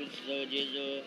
Cristo Gesù.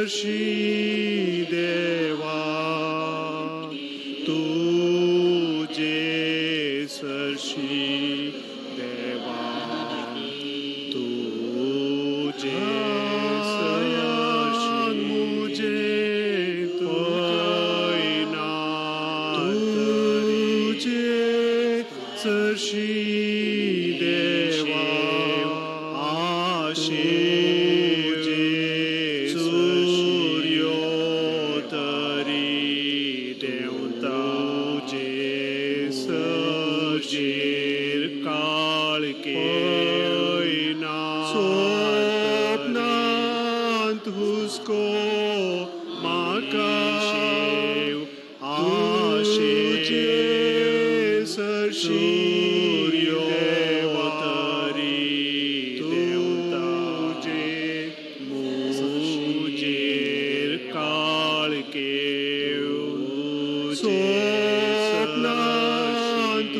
सरशी देवा तुझे सरशी देवा तुझे सरशी मुझे पयना तुझे सरशी देवा आशे स्वप्नांत हुस्को म्हाका आशे सरशी देवा तरी तुझे मुझेर काळ केव स्वप्नांत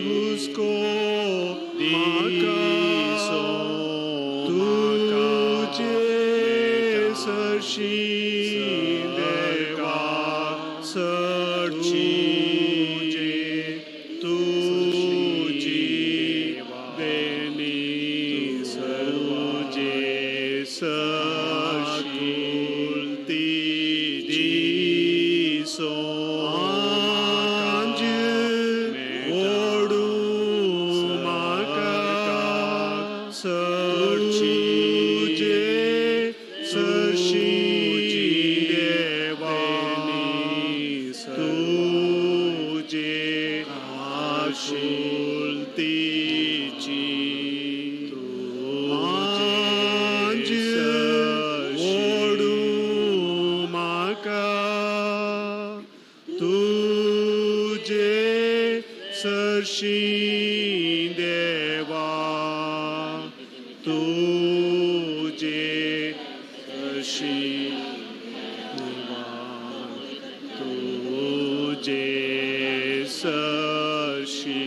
हुस्को म्हाका तुझे सरशी देवा सरची तुझी देणी तुझे सरशी दिसो आंज ओडू म्हाका सरची सरशी देवा तुझे आशुलतीची आंज ओडू म्हाका तुझे सरशी देवा तुझे सरशी देवा तुझे सरशी.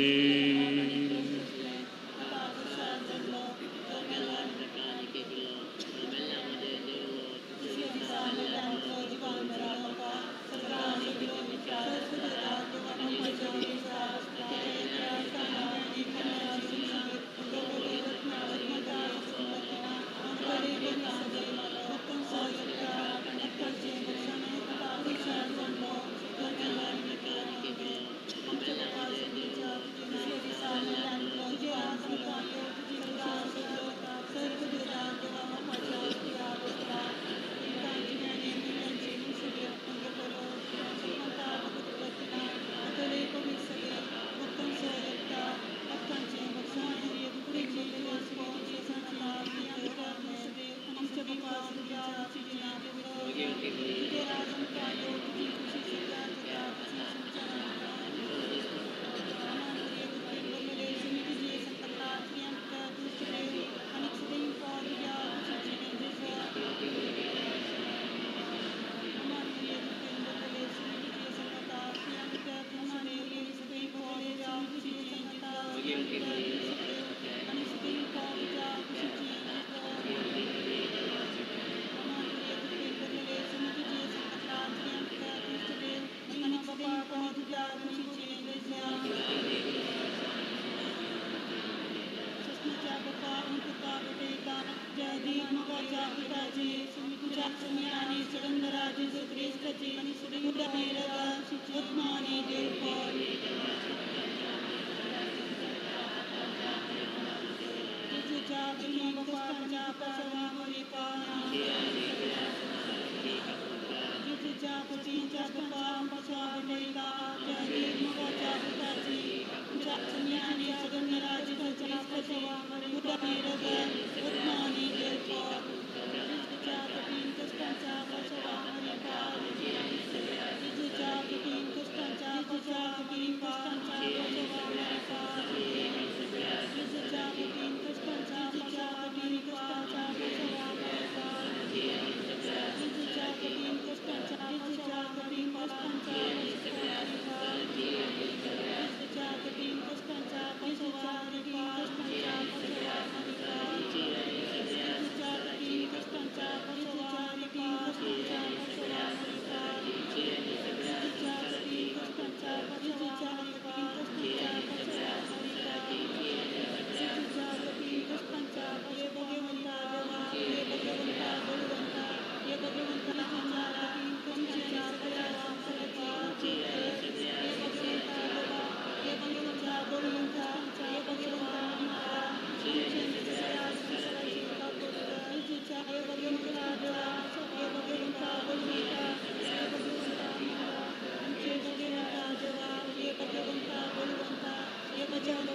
Thank you. हे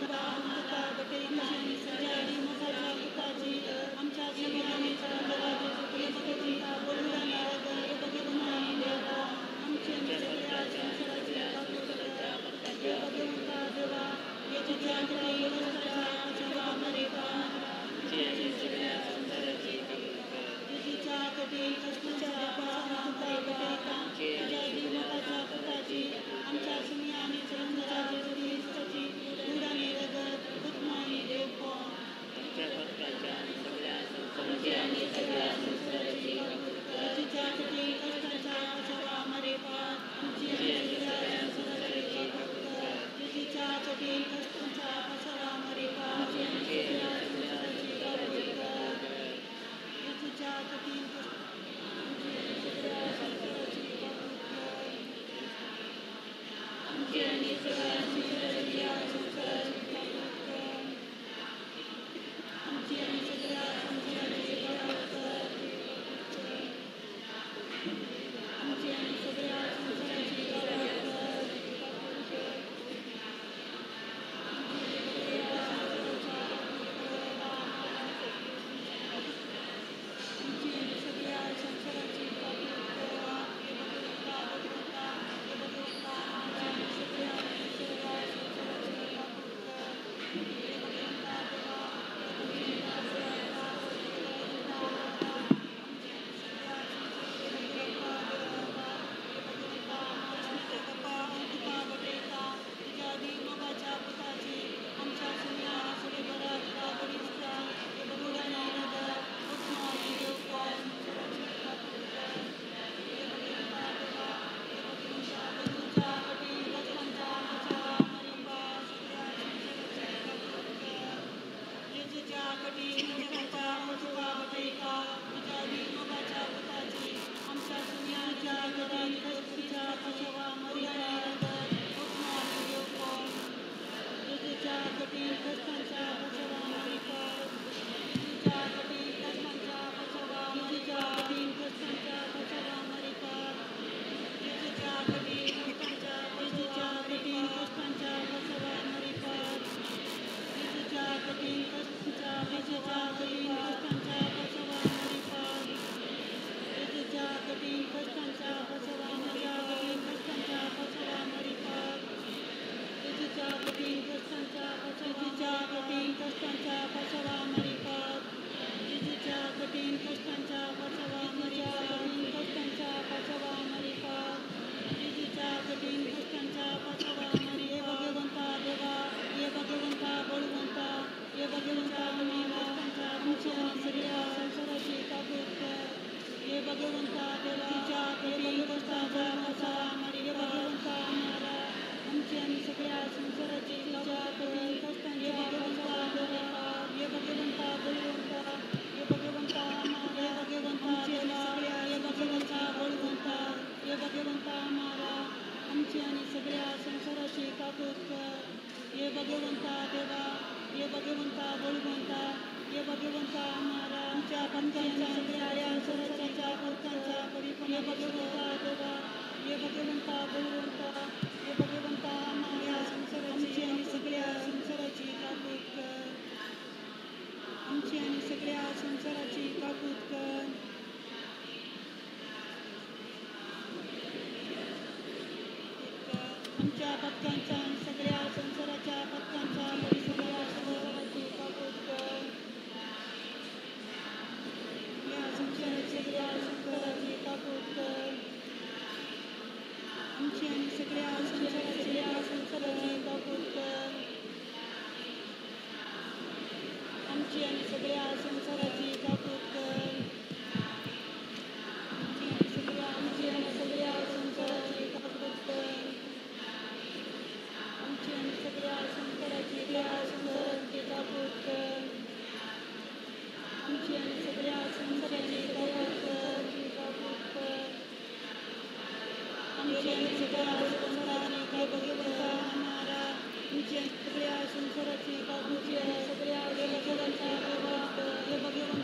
भगवंता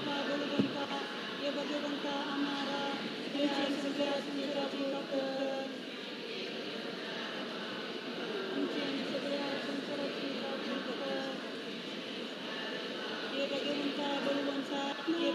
Thank you.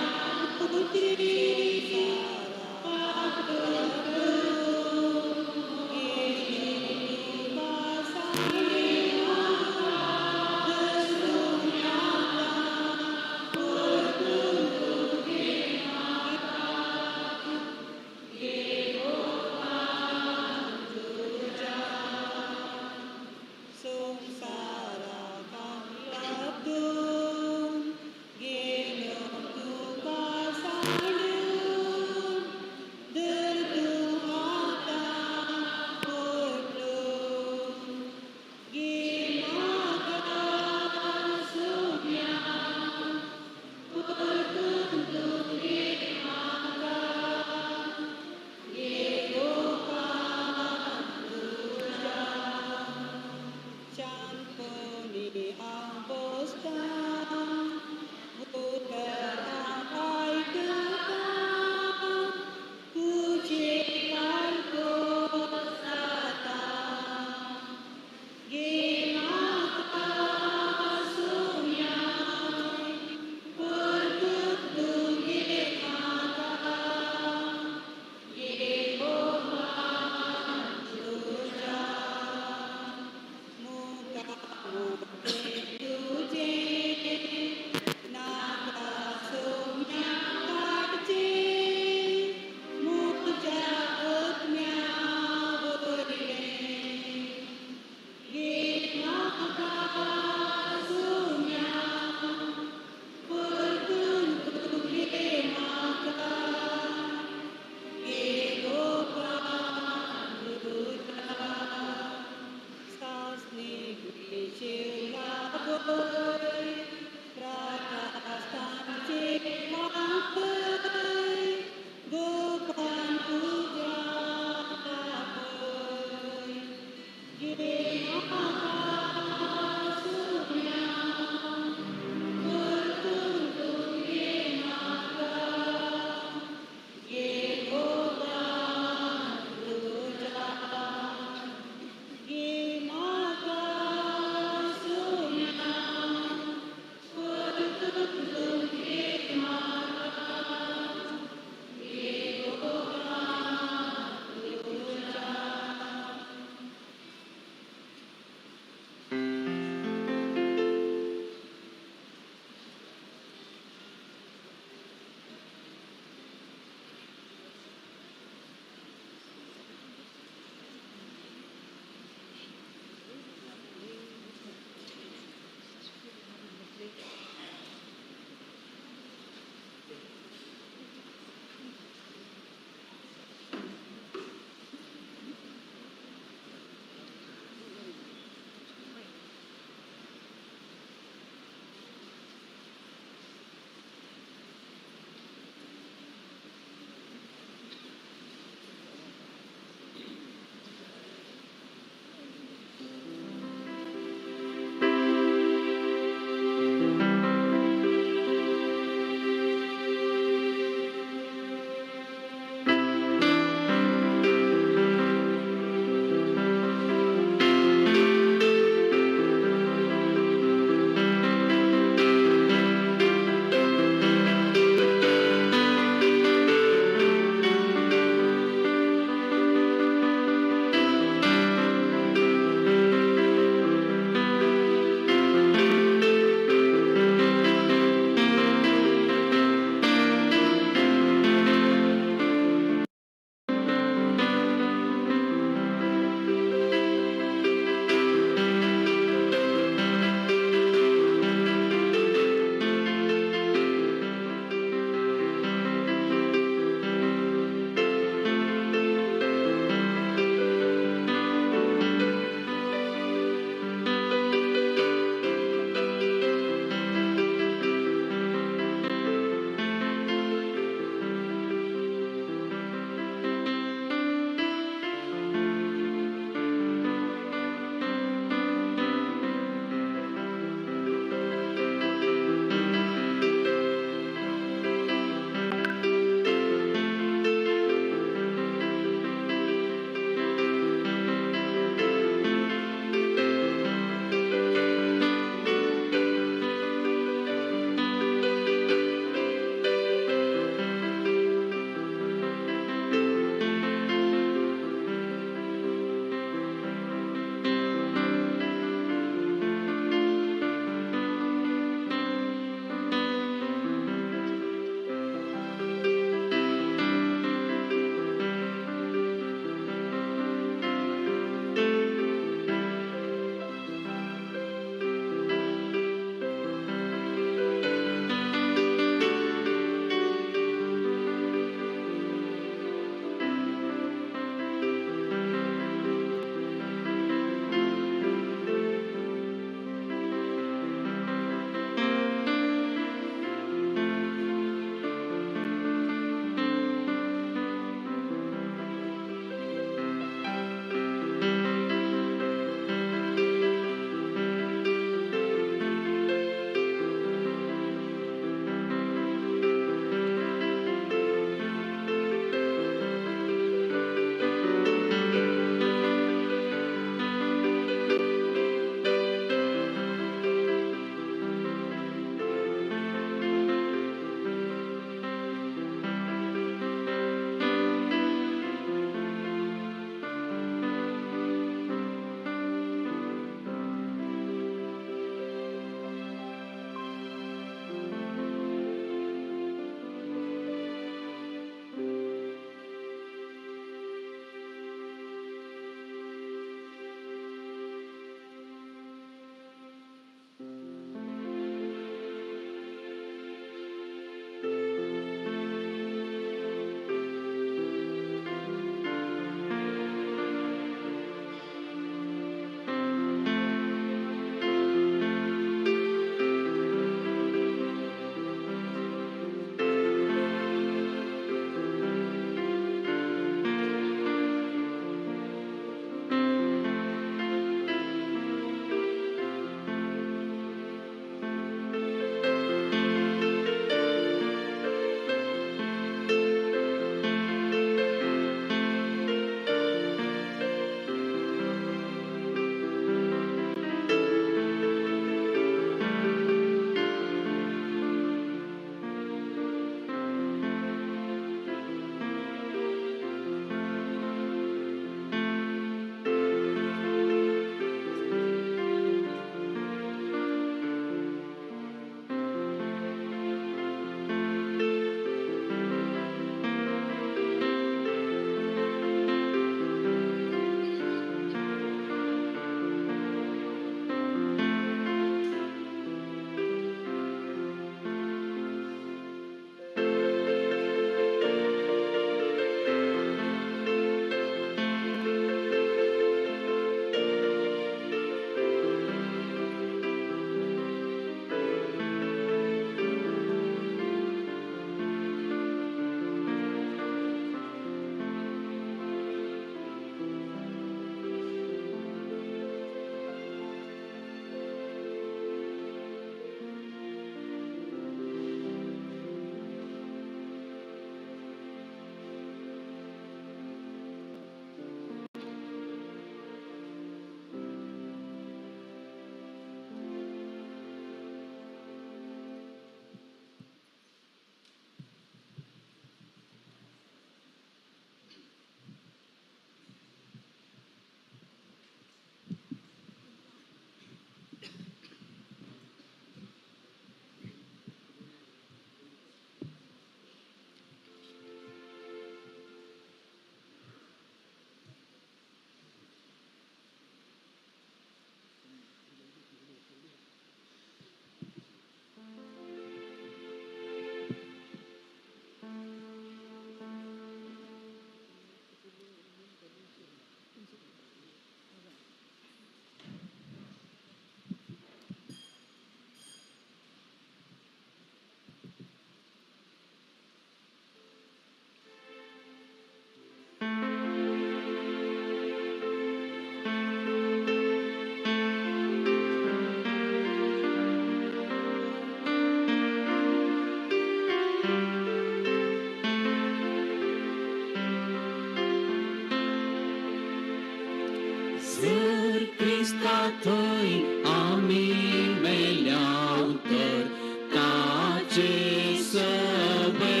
ताचे सवे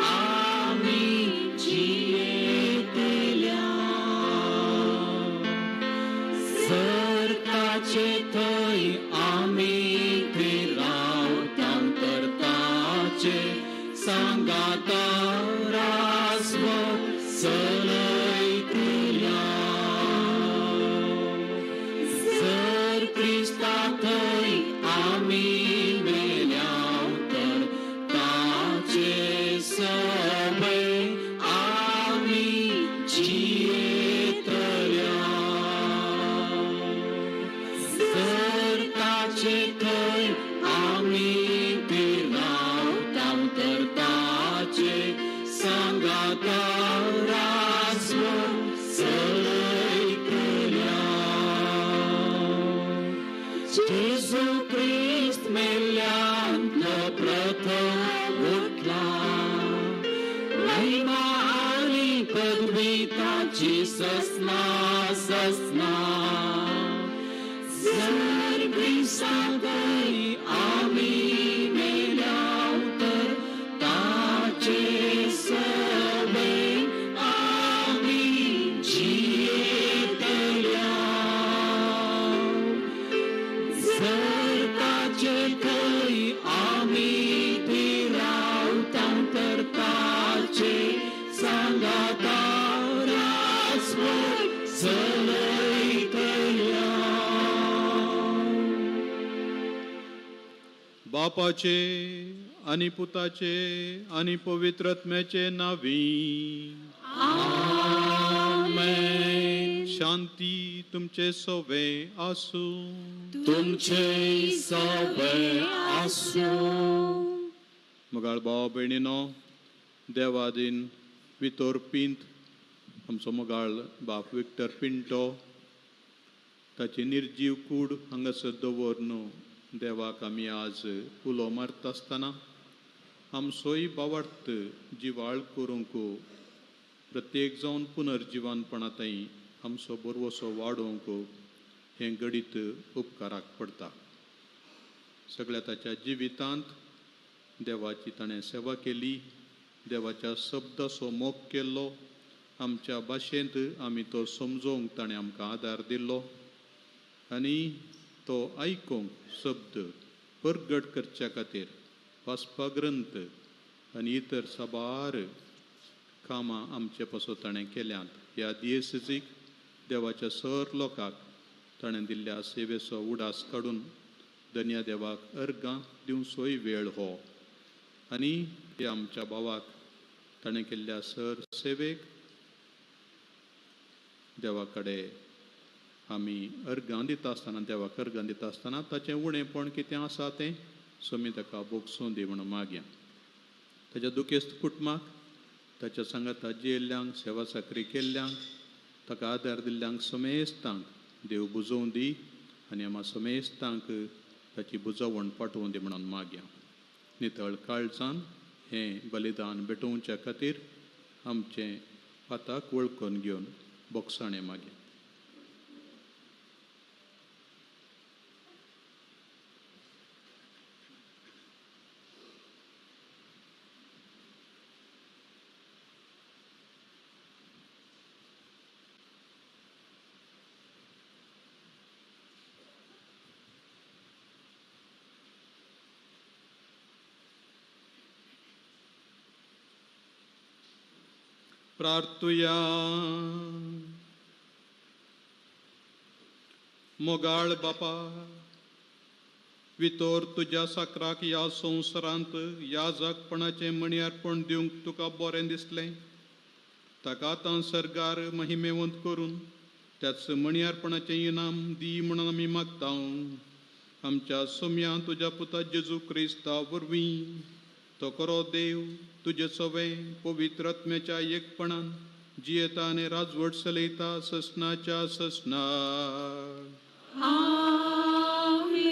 आमी जियेतल्या. जर ताचे थंय आमी थंय रावता तर ताचे सांगाता रासवत चलयतल्या. जर क्रिस्ता थंय आमी मेल्या तर ताचे सवे आमी जियेतल्या. जर ताचे थंय आमी थंय रावता तर ताचे सांगाता रासवत चलयतल्या. जेजू क्रिस्त मेल्ल्यांतलो प्रथम उठला, महिमा आनी पदवी ताची ससना ससना. जर क्रिस्ता थंय आमी मेल्या तर ताचे सवे आमी जियेतल्या. जर ताचे थंय आमी थंय रावता तर ताचे सांगाता रासवत चलयतल्या. बापाचे आनी पुताचे आनी पवित्र आत्म्याचे नावी. आमेन. शांती तुमचे सवे आसूं. तुमचे सवे आसूं. मोगाळ भाव भयणीनो, देवादीन वितोर पिंत आमचो मोगाळ बाप विक्टर पिंटो ताची निर्जीव कूड हांगासर दवरन देवाक आमी आज उलो मारता आसतना आमचोय बावार्थ जिवाळ करूंक प्रत्येक जावन पुनर्जिवानपणांतय आमचो बरवसो वाडोवंक हें घडीत उपकाराक पडटा. सगळ्या ताच्या जिवितांत देवाची ताणें सेवा केली, देवाच्या शब्दाचो मोग केल्लो, आमच्या भाशेंत आमी तो समजोवंक ताणें आमकां आदार दिल्लो आनी तो आयकूंक शब्द परगट करच्या खातीर वाचपा ग्रंथ आनी इतर साबार कामां आमचे पासत ताणें केल्यांत. ह्या दियेसीक देवाच्या सर लोकांक ताणें दिल्ल्या सेवेचो उडास काडून धन्या देवाक अर्गां दिवचोय वेळ हो आनी ह्या आमच्या भावाक ताणें केल्ल्या सर सेवेक देवा कडेन आमी अर्गां दिता आसतना, देवाक अर्गां दिता आसतना ताचें उणेपण कितें आसा तें सोमी ताका भोगसूं दी म्हणून मागया. ताच्या दुखेस्त कुटुंबाक, ताच्या सांगाता जियेल्ल्यांक, सेवा चाकरी केल्ल्यांक, ताका आदार दिल्ल्यांक समेस्तांक देव बुजोवं दी आनी आमा समेस्तांक ताची बुजवण पाठोवं दी म्हणून मागया. नितळ काळजान हें बलिदान भेटोवच्या खातीर आमचें पाताक वळखून घेवन बोगसाणें मागया. प्रार्थुया. मोगाळ बापा, वितोर तुज्या साकराक ह्या संवसारांत ह्या जगपणाचें मणयार्पण दिवंक तुका बरें दिसलें, ताका आतां सर्गार महिमेवंत करून त्याच मणयार्पणाचें इनाम दी म्हणून आमी मागता. आमच्या सोम्या तुज्या पुता जेजू क्रिस्ता वरवीं तो करो देव तुजे सवे पवित्र आत्म्याच्या एकपणान जियेता आनी राजवट चलयता ससनाच्या ससना. आमेन.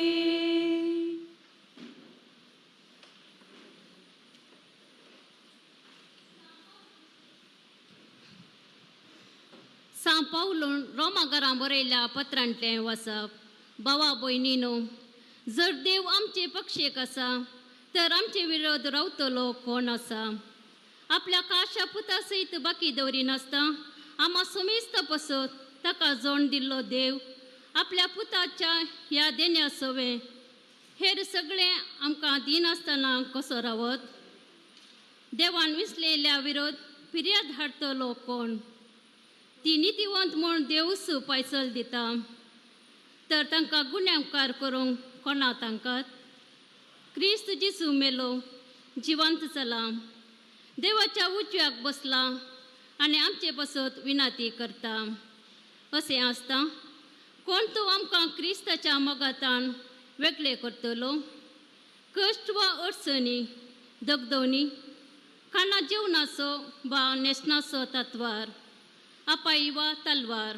सां पावलून रोमा घरां बरयल्ल्या पत्रांतलें वाचप. भावा भयणीनो, जर देव आमचे पक्षेक आसा तर आमचे विरोध रावतलो कोण आसा? आपल्या काशा पुता सयत बाकी दवरिनासतना आमा समेस्त पसत ताका जोण दिल्लो देव आपल्या पुताच्या ह्या देण्या सवें हेर सगळें आमकां दिनासतना कसो रावत? देवान विसलेल्या विरोध फिर्याद हाडटलो कोण? ती नितीवंत म्हूण देवूच पायसल दिता, तर तांकां गुन्यांवकार करूंक कोणा तांकां? क्रिस्त जेजू मेलो, जिवंत जाला, देवाच्या उजव्याक बसला आनी आमचे पासत विनाती करता. अशें आसता कोण तो आमकां क्रिस्ताच्या मोगातान वेगळे करतलो? कश्ट वा अडचणी, दगदवणी, खाणा जेवणाचो वा न्हेसणाचो तत्वार, आपाई वा तलवार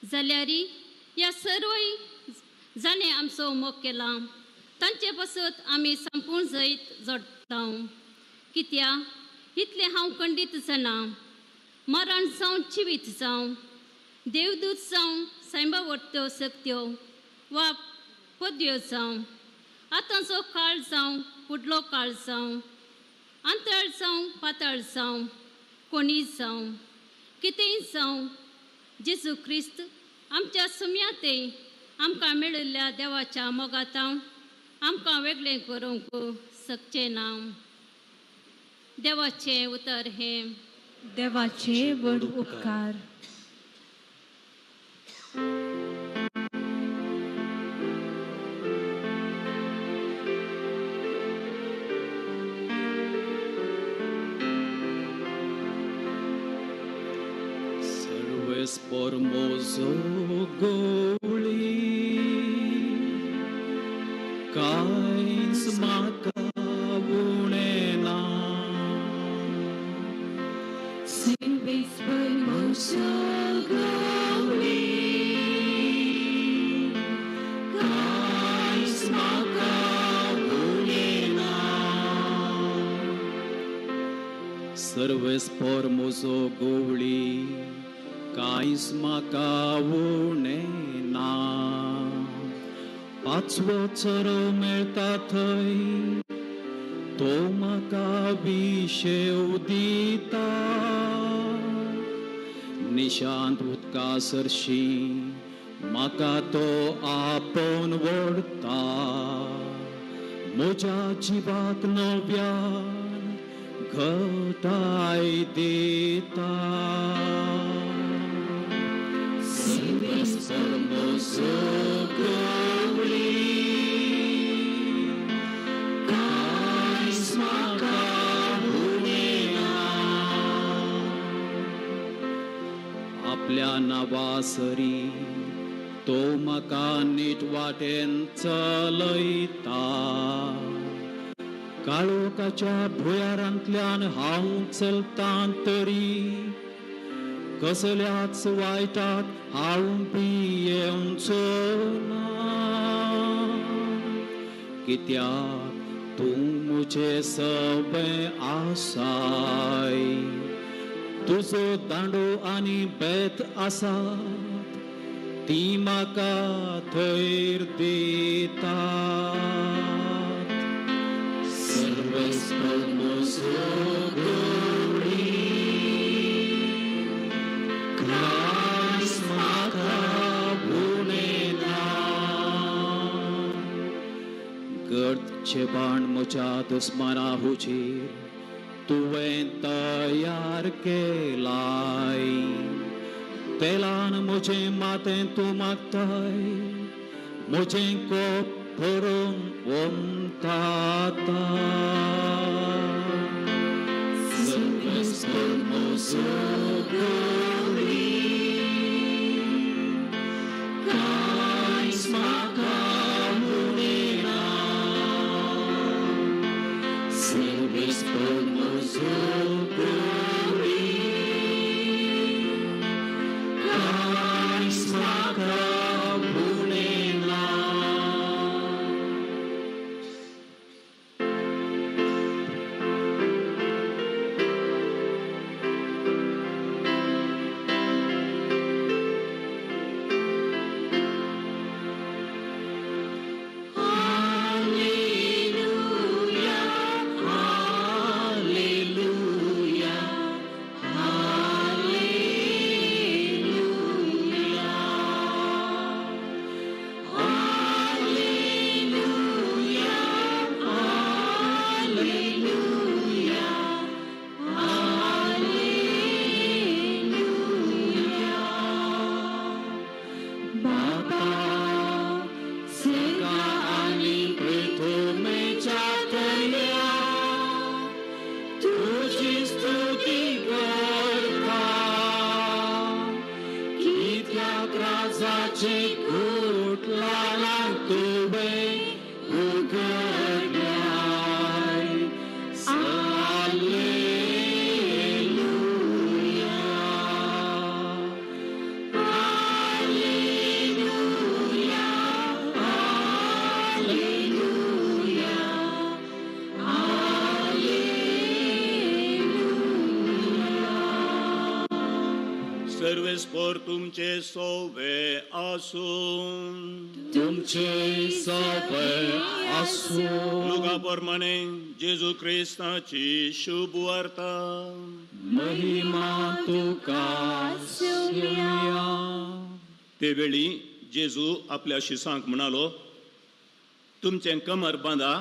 जाल्यार ह्या सर्वय जाणें आमचो मोग केला तांचे पासत आमी संपूर्ण जैत जोडटा. कित्याक इतलें हांव खंडीत जाणा, मरण जावं जिवीत जावं, देवदूत जावं, सायबा सक्त्यो वा पदव्यो जावं, आतांचो काळ जावं, फुडलो काळ जावं, अंतराळ जावं, पाताळ जावं, कोणीय जावं, कितेंय जावं, जेजू क्रिस्त आमच्या सुम्याते आमकां मेळिल्ल्या देवाच्या मोगातां आमकां वेगळें करूंक शकचें ना. देवाचें उतर हें. देवाचे व्हड उपकार. सर्वेस पोरमोजो गोळी कांयच म्हाका उणें ना. सर्वेस पोरमोजो गोळी कांयच म्हाका उणें ना. सर्वेस पोरमोजो गोवळी कांयच म्हाका उणें ना. पांचवो चरो मेळटा थंय तो म्हाका विशेव दिता. निशांत उदका सरशी म्हाका तो आपोवन व्हरता. म्हज्या जिवाक नव्यान घटाय दिता. सर्वेस पोरमोजो गोवळी कांयच म्हाका उणें ना. आपल्या नांवासरी तो म्हाका नीट वाटेन चलयता. काळोखाच्या भुंयारांतल्यान हांव चलतां तरी कसल्याच वायटाक हांव भियेवचो ना. कित्याक तूं म्हजे सवें आसाय, तुजो दांडो आनी बेत आसात ती म्हाका थैर दितात. सर्वेस पोरमोजो गोवळी कांयच म्हाका उणें ना. गर्दचे बाण म्हज्या दुस्माना हुजीर तुवें तयार केलाय. तेलान म्हजें माथें तूं मागताय, म्हजें कोप भरून ओमताता. सर्वेस पोरमोजो गोवळी कांयच म्हाका उणें ना. सर्वेस पोरमोजो गोवळी कांयच म्हाका उणें ना. Alleluia. सर्वेस्पोर तुमचे सोवे आसूं. तुमचे सोवे आसूं. लुका प्रमाणे जेजू क्रिस्ताची शुभ वार्ता. महिमा तुका सोम्या. ते वेळी जेजू आपल्या शिसांक म्हणालो, तुमचें कमर बांदा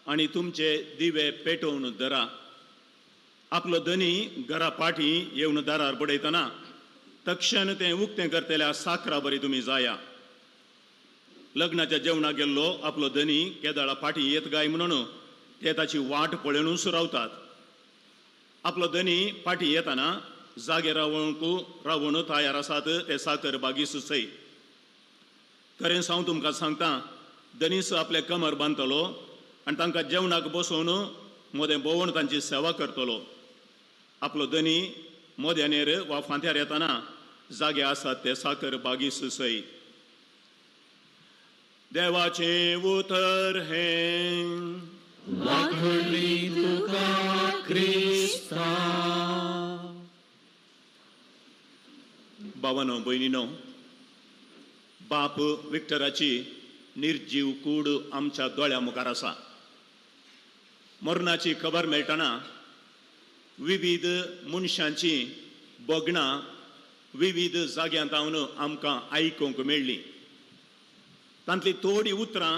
आनी तुमचे दिवे पेटोवन धरा. आपलो धनी घरा पाठी येवन दारार बडयतना तक्षण तें उक्तें करतल्या साकरा बरी तुमी जाया. लग्नाच्या जेवणाक गेल्लो आपलो धनी केदाळा फाटी येत काय म्हणून ते ताची वाट पळोवनूच रावतात. आपलो धनी फाटी येताना जागे रावंक रावून तयार आसात ते साकर बागीस सय. खरेंच हांव तुमकां सांगता, धनीस आपलें कमर बांदतलो आनी तांकां जेवणाक बसोवन मोदें भोंवून तांची सेवा करतलो. आपलो धनी मोद्यानेर वा फांत्यार येताना जागे आसात ते साकर बागीस सय. देवाचें उतर हें. वाखणी तुका क्रिस्ता. बाबानो भयणीनो, बाप विक्टराची निर्जीव कूड आमच्या दोळ्या मुखार आसा. मरणाची खबर मेळटना विविध मनशांची बगणां विविध जाग्यांत हांव आमकां आयकूंक मेळ्ळीं. तांतली थोडीं उतरां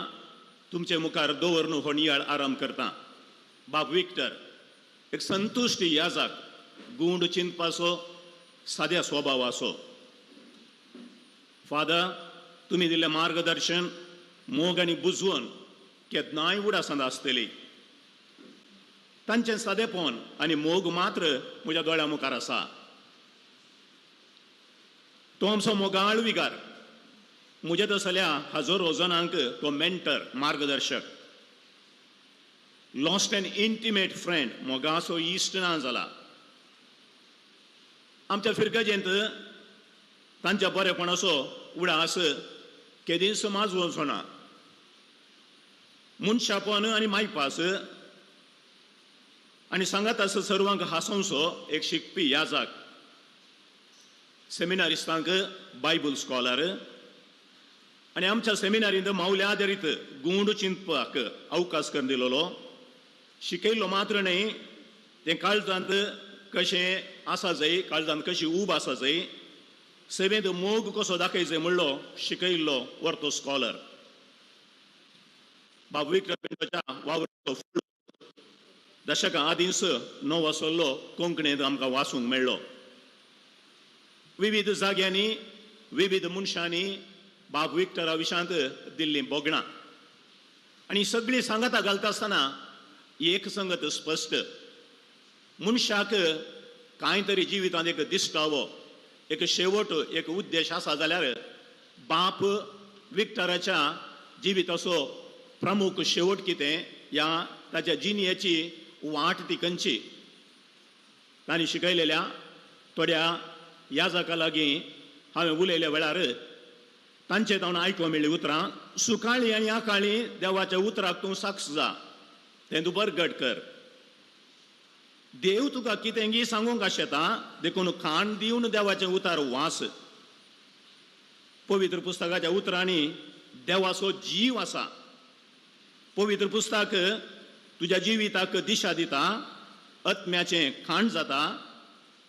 तुमचे मुखार दवरून हो नियाळ आराम करता. बाप विक्टर एक संतुश्ट याजाक, गूंड चिंतपाचो, साद्या स्वभावाचो. फादर, तुमी दिल्लें मार्गदर्शन, मोग आनी बुजवण केन्नाय उडासांत आसतली. तांचें सादेपण आनी मोग मात्र म्हज्या दोळ्या मुखार आसा. तो आमचो मोगाळ विगार. म्हज्या तसल्या हजारो जाणांक तो मेंटर, मार्गदर्शक, लॉस्ट एन इंटिमेट फ्रेंड, मोगाचो इश्ट ना जाला. आमच्या फिरगजेंत तांच्या बरेपणाचो उडास केदींच माजवचो ना. मनशापण आनी मायपास आनी सांगात आसा सर्वांक हांसोवचो एक शिकपी याजाक, सेमिनारिस्तांक बायबल स्कॉलर आनी आमच्या सेमिनारींत मावल्या आदारीत गूंड चिंतपाक अवकाश करून दिलोलो. शिकयल्लो मात्र न्हय, तें काळजांत कशें आसा जाय, काळजांत कशी ऊब आसा जाय, सेवेंत मोग कसो दाखय जाय म्हणलो शिकयल्लो वर्तो स्कॉलर. बाब विक्रम पिंटोच्या वावराचो फुडलो दशकां आदींच नवो सल्लो कोंकणींत आमकां वाचूंक मेळ्ळो. विविध जाग्यांनी विविध मनशांनी बाब विक्टरा विशांत दिल्लीं भोगणां आनी सगळीं सांगाता घालता आसतना एक संगत स्पश्ट, मनशाक कांय तरी जिवितांत एक दिश्टावो, एक शेवट, एक उद्देश आसा जाल्यार बाप विक्टराच्या जिविताचो प्रमुख शेवट कितें, ह्या ताच्या जिणेची वाट ती खंयची. तांणी शिकयलेल्या थोड्या याजका लागीं हांवें उलयल्या वेळार तांचे तावन आयकूंक मेळ्ळीं उतरां, सुकाळी आनी आकाळी देवाच्या उतराक तूं साक्ष जा, तें तूं बरगट कर. देव तुका कितेंगी सांगूंक आशेता, देखून कान दिवन देवाचें उतार वास. पवित्र पुस्तकाच्या उतरांनी देवाचो जीव आसा. पवित्र पुस्तक तुज्या जिविताक दिशा दिता, आत्म्याचें खाण जाता.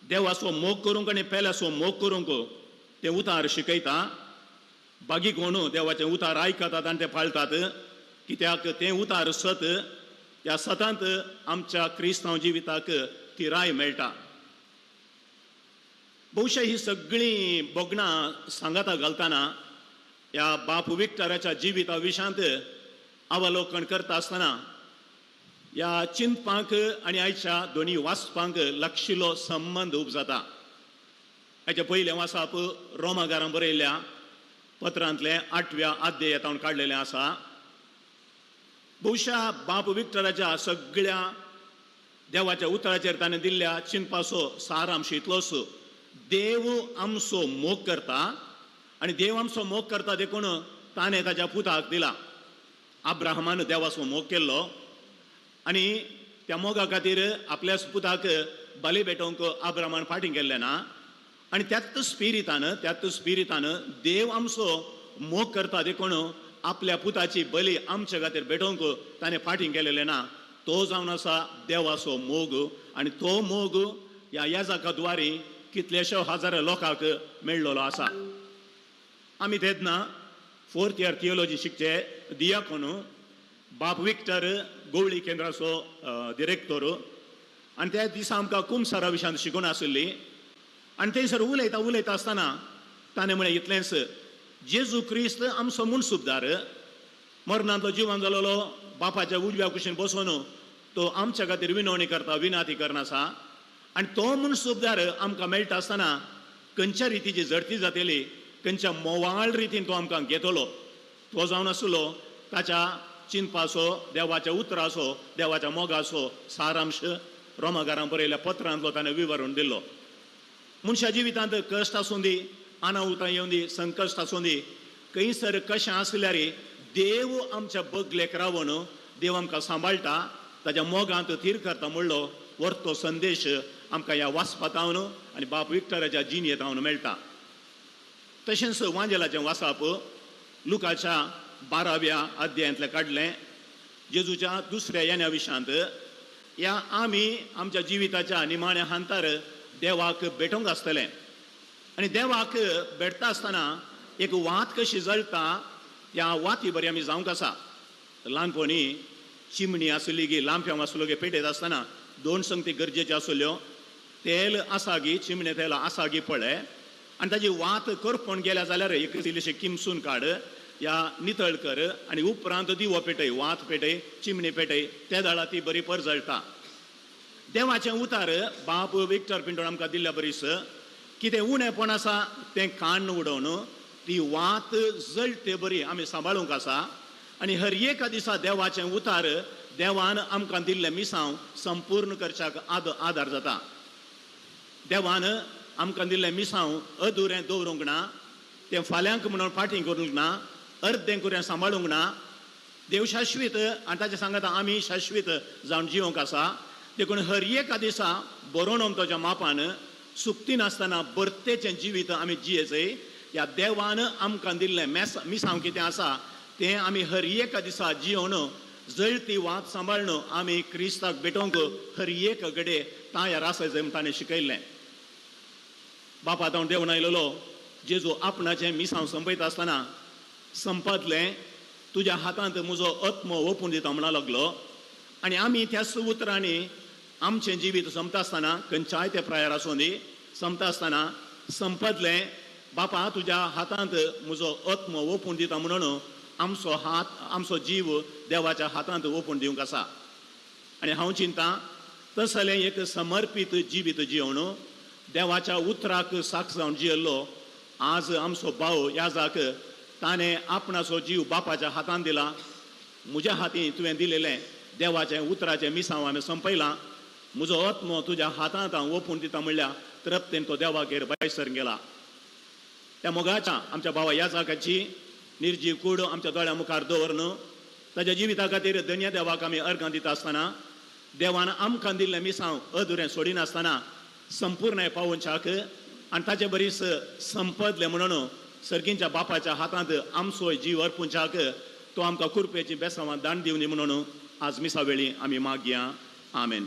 देवाचो मोग करूंक आनी पेल्याचो मोग करूंक तें उतार शिकयता. बागी कोण देवाचें उतार आयकतात आनी ते पाळटात, कित्याक तें उतार सत. त्या सतांत आमच्या क्रिस्तांव जिविताक थिराय मेळटा. बहुशा ही सगळीं भोगणां सांगाता घालतना ह्या बाप विक्टराच्या जिविता विशांत अवलोकन करता आसतना ह्या चिंतपांक आनी आयच्या दोनी वाचपांक लागशिल्लो संबंद उब जाता. हाच्या पयलें वाचप रोमागारां बरयल्ल्या पत्रांतलें 8व्या अध्यायांत काडलेलें आसा. बहुशा बाप विक्टराच्या सगळ्या देवाच्या उतराचेर ताणें दिल्ल्या चिंतपाचो सारांश इतलोच, देव आमचो मोग करता आनी देव आमचो मोग करता देखून ताणें ताच्या पुताक दिला. अब्राहमान देवाचो मोग केल्लो आनी त्या मोगा खातीर आपल्या पुताक बली भेटोवंक अब्राहमान फाटीं केल्लें ना. आनी त्याच स्पिरितान देव आमचो मोग करता देखून आपल्या पुताची बली आमच्या खातीर भेटोवंक ताणें फाटीं केलेलें ना. तो जावन आसा देवाचो मोग आनी तो मोग ह्या याजका द्वारी कितलेशे हजार लोकांक मेळ्ळलो आसा. आमी तेन्ना फोर्थ इयर थियोलॉजी शिकचे दियाकोन बाप विक्टर गोवळी केंद्राचो डिरेक्टर आनी त्या दिसा आमकां कुमसारा विशयांत शिकून आशिल्ली आनी थंयसर उलयता उलयता आसतना ताणें म्हळें इतलेंच, जेजू क्रिस्त आमचो मुनसुबदार, मरणांतलो जिवन जालोलो बापाच्या उजव्या कुशीन बसून तो आमच्या खातीर विनवणी करता, विनाती करना आसा आनी तो मुनसुबदार आमकां मेळटा आसतना खंयच्या रितीची झडती जातली, खंयच्या मोवाळ रितीन तो आमकां घेतलो, तो जावन आसलो ताच्या चिंतपाचो, देवाच्या उतराचो, देवाच्या मोगाचो सारांश रोमागारां बरयल्या पत्रांतलो ताणें विवरण दिल्लो. मनशा जिवितांत कश्ट आसूं दी, अनाहुतां येवं दी, संकश्ट आसूं दी, खंयसर कशें आसल्यार देव आमच्या बगलेक रावन देव आमकां सांबाळटा, ताच्या मोगांत थीर करता म्हणलो वर्तो संदेश आमकां ह्या वाचपांत आनी बाप विक्टराच्या जिणेंत मेळटा. तशेंच वांजेलाचें वाचप लुकाच्या 12व्या अध्यायांतलें काडलें, जेजूच्या दुसऱ्या येण्या विशयांत ह्या आमी आमच्या जिविताच्या निमाण्या हांतार देवाक भेटोवंक आसतलें आनी देवाक भेटता आसतना एक वात कशी जळटा त्या वाती बरी आमी जावंक आसा. ल्हानपणी चिमणी आसली गी लांप्यांव आसलो गी पेटयत आसतना दोन संगती गरजेच्यो आसल्यो, तेल आसा गी चिमणे तेल आसा गी पळय आनी ताजी वात करपून गेल्या जाल्यार एक इल्लीशी किमसून काड या नितळ कर आनी उपरांत दिवो पेटय, वात पेटय, चिमणी पेटय, त्या दाळा ती बरी परजळटा. देवाचें उतार बाप विक्टर पिंटोन आमकां दिल्ल्या बरीस कितें उणेपण आसा तें काण्ण उडोवन ती वात जळटे बरी आमी सांबाळूंक आसा आनी हर एका दिसा देवाचें उतार देवान आमकां दिल्लें मिसांव संपूर्ण करच्याक आदार जाता. देवान आमकां दिल्लें मिसांव अधुरें दवरूंक ना, तें फाल्यांक म्हणून फाटीं करूंक ना, अर्दें कुरें सांबाळूंक ना. देव शाश्वीत आनी ताचें सांगता आमी शाश्वीत जावन जिवंक आसा. देखून हर एका दिसा बरोवन ताच्या मापान सुक्ती नासतना बरतेचें जिवीत आमी जियेचय. ह्या देवान आमकां दिल्लें मिसांव कितें आसा तें आमी हर एका दिसा जियोवन जळती वात सांबाळून आमी क्रिस्ताक भेटोवंक हर एक घडये तयार आसाय म्हूण ताणें शिकयल्लें. बापा तावन देवन आयलेलो जेजू आपणाचें मिसांव संपयता आसतना संपादलें, तुज्या हातांत म्हजो आत्मो ओपून दिता म्हणा लागलो आनी आमी त्याच उतरांनी आमचें जिवीत सोंपता आसतना खंयच्याय ते प्रायर आसूं दी सोंपता आसतना संपदलें, बापा तुज्या हातांत म्हजो आत्मो ओपून दिता म्हणून आमचो हात आमचो जीव देवाच्या हातांत ओपून दिवंक आसा. आनी हांव चिंता तसलें एक समर्पीत जिवीत जियोवन देवाच्या उतराक साक्ष जावन जियेल्लो आज आमचो भाव याजाक ताणें आपणाचो जीव बापाच्या हातांत दिला. म्हज्या हातीं तुवें दिलेलें देवाचें उतराचें मिसांव हांवें संपयलां, म्हजो आत्मो तुज्या हातांत हांव ओपून दिता म्हणल्यार तृप्तेन तो देवागेर भायसर गेला. त्या मोगाच्या आमच्या भावा याजाकाची निर्जीव कूड आमच्या दोळ्या मुखार दवरून ताच्या जिविता खातीर धन्य देवाक आमी अर्गां दिता आसतना देवान आमकां दिल्लें मिसांव अधुरें सोडिनासतना संपूर्ण पावोवच्याक आनी ताचे बरीच संपदलें म्हणून सर्गींच्या बापाच्या हातांत आमचो जीव अर्पुच्याक तो आमकां कुरपेची बेसांवां दान दिवनी म्हणून आज मिसा वेळी आमी मागया. आमेन.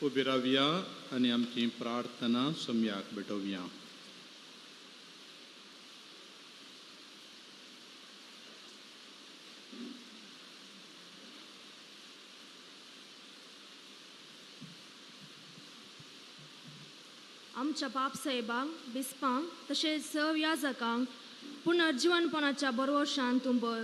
उबी रावया आनी आमची प्रार्थना सम्याक भेटोवया. आमच्या बापसाहेबांक, बिस्पांक तशेंच सव याजकांक पुनर्जिवनपणाच्या बरवशान तूं बर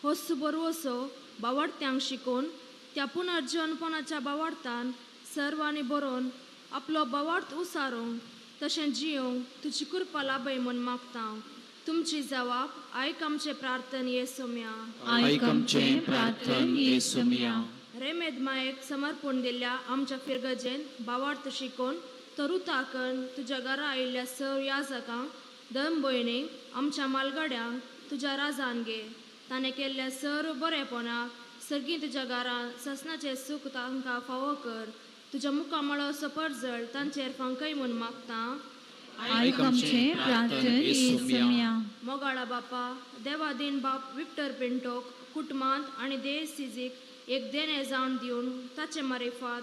हो सुबरवसो बावडत्यांक शिकोवन त्या पुनर्जिवनपणाच्या बावडतान सर्वांनी बरोवन आपलो बावार्थ उसारूंक तशें जियोंक तुजी कृपा लाभय म्हूण मागता. तुमची जवाब आयक आमचे प्रार्थन येसुम्या. आयक आमचें प्रार्थन येसुम्या. रेमेद मायेक समर्पण दिल्ल्या आमच्या फिरगजेन भावार्थ शिकोवन तरुताकन तुज्या घरा आयिल्ल्या सर याजकांक धर्म भयणींक आमच्या मालगड्यांक तुज्या राजान घे. ताणें केल्ल्या सर बरेपणाक सर्गीं तुज्या घरान ससनाचें सूख तांकां फावो कर. तुज्या मुखामळो परजळ तांचेर फांकय म्हूण मागता. आयक आमचें प्रार्थन येसुम्या. मोगाळा बापा, देवादीन बाप विक्टर पिंटोक कुटुंबांत आनी देश सिजीक एक देणें जावन दिवन ताचे मारिफात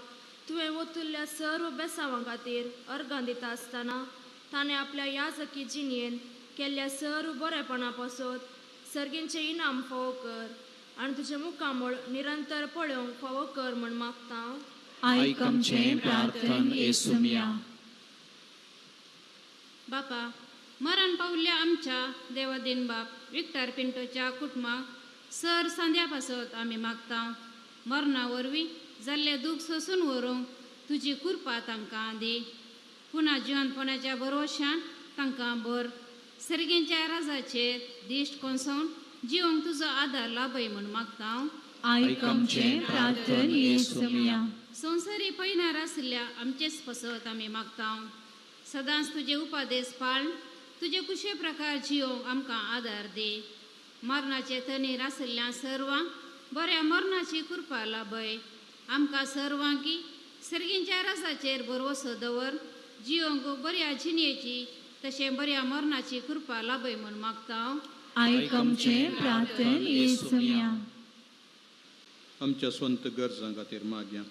तुवें वतुल्ल्या सर्व बेसांवां खातीर अर्गां दिता आसतना ताणें आपल्या याजकी जिणेन केल्ल्या सर्व बरेपणा पासत सर्गींचें इनाम फावो कर आनी तुजें मुखामळ निरंतर पळोवंक फावो कर म्हूण मागता. आयक आमचें प्रार्थन येसुम्या. बापा, मरण पावल्ल्या आमच्या देवादीन बाप विक्टर पिंटोच्या कुटुंबाक सर सांद्या पासत आमी मागता. मरणा वरवीं जाल्लें दूख सोसून व्हरूंक तुजी कृपा तांकां दी. पुना जिवनपणाच्या भरवशान तांकां भर. सर्गींच्या राजाचेर दिश्ट कोसोवन जिवंक तुजो आदार लाभय म्हूण मागता. आयक आमचें प्रार्थन येसुम्या. संवसारी पयनार आशिल्ल्या आमचेच पासत आमी मागता. सदांच तुजे उपादेश पाळ तुजे कुशे प्रकार जिवंक आमकां आदार दी. मरणाचे तणीर आशिल्ल्या सर्वांक बऱ्या मरणाची कृपा लाभय. आमकां सर्वांकी सर्गींच्या रसाचेर भरवसो दवर जिवंक बऱ्या जिणेची तशें बऱ्या मरणाची कृपा लाभय म्हूण मागता. आयक आमचें प्रार्थन येसुम्या. आमच्या स्वंत गरजां खातीर मागया.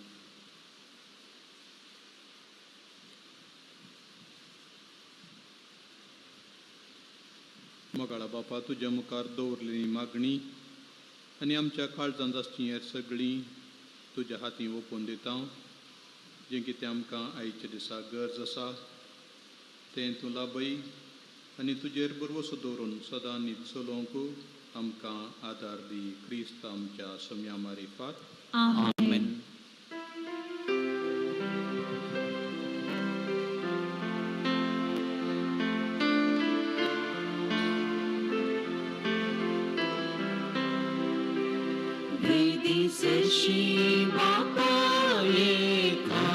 मोगाळा बापा, तुज्या मुखार दवरलेली मागणी आनी आमच्या काळजांत आसची हेर सगळीं तुज्या हातीं ओपून दिता. जें कितें आमकां आयच्या दिसा गरज आसा तें तूं लाभय आनी तुजेर भरवसो दवरून सदां न्हीद चलोवंक आमकां आदार दी. क्रिस्त आमच्या सम्या मारिफात. आमेन. सरशी बापा येता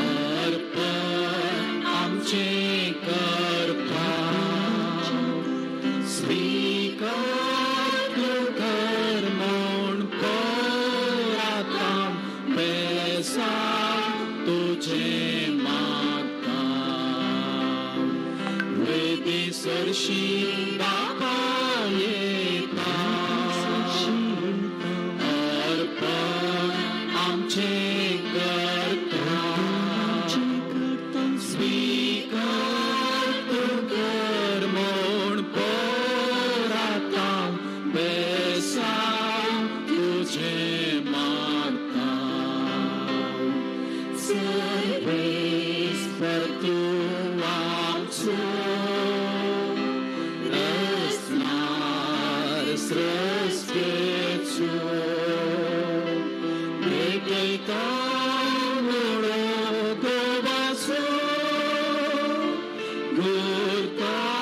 अर्पण आमचें करपा स्वीकार कर म्हूण पराता बेसा तुजें मागता. वेदी सरशी बापा येता स्वीकार कर म्हूण पराता बेसा तुजें मागता. सर्वेस्पर तूं आमचो रचणार सृश्टेचो भेटयता म्हणून देवाचो गुरतांच्या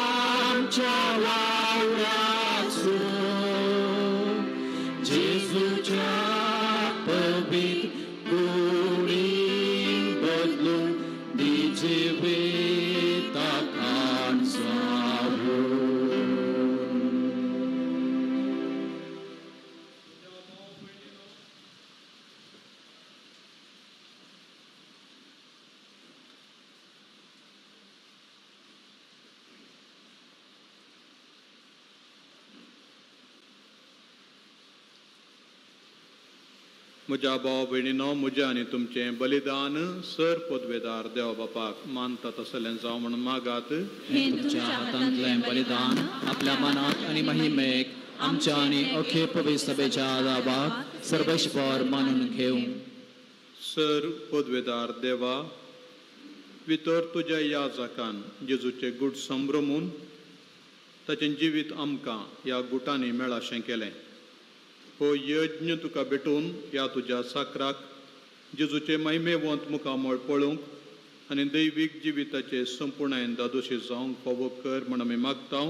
वावराचो जेजूच्या पवित्र कुडीन बदलून दी जिविता काण जावूं. म्हज्या भाव भयणीनो, म्हजें आनी तुमचें बलिदान सर पदवेदार देव बापाक मानता तसलें जावं म्हणून मागात. हें तुमच्या हातांतलें बलिदान आपल्या मनाक आनी महिमेक आमच्या आनी अखे पवित्र सभेच्या दाबाक सर्वेश्वर मानून घेवं. सर पदवेदार देवा, भितर तुज्या याजकान जेजूचें गूट संभ्रमून ताचें जिवीत आमकां ह्या गुटांनी मेळाशें केलें. हो यज्ञ तुका भेटून ह्या तुज्या साकराक जेजूचें महिमेवंत मुखामळ पळोवंक आनी दैवीक जिविताचे संपूर्णायन दादोशी जावंक फावो कर म्हण आमी मागता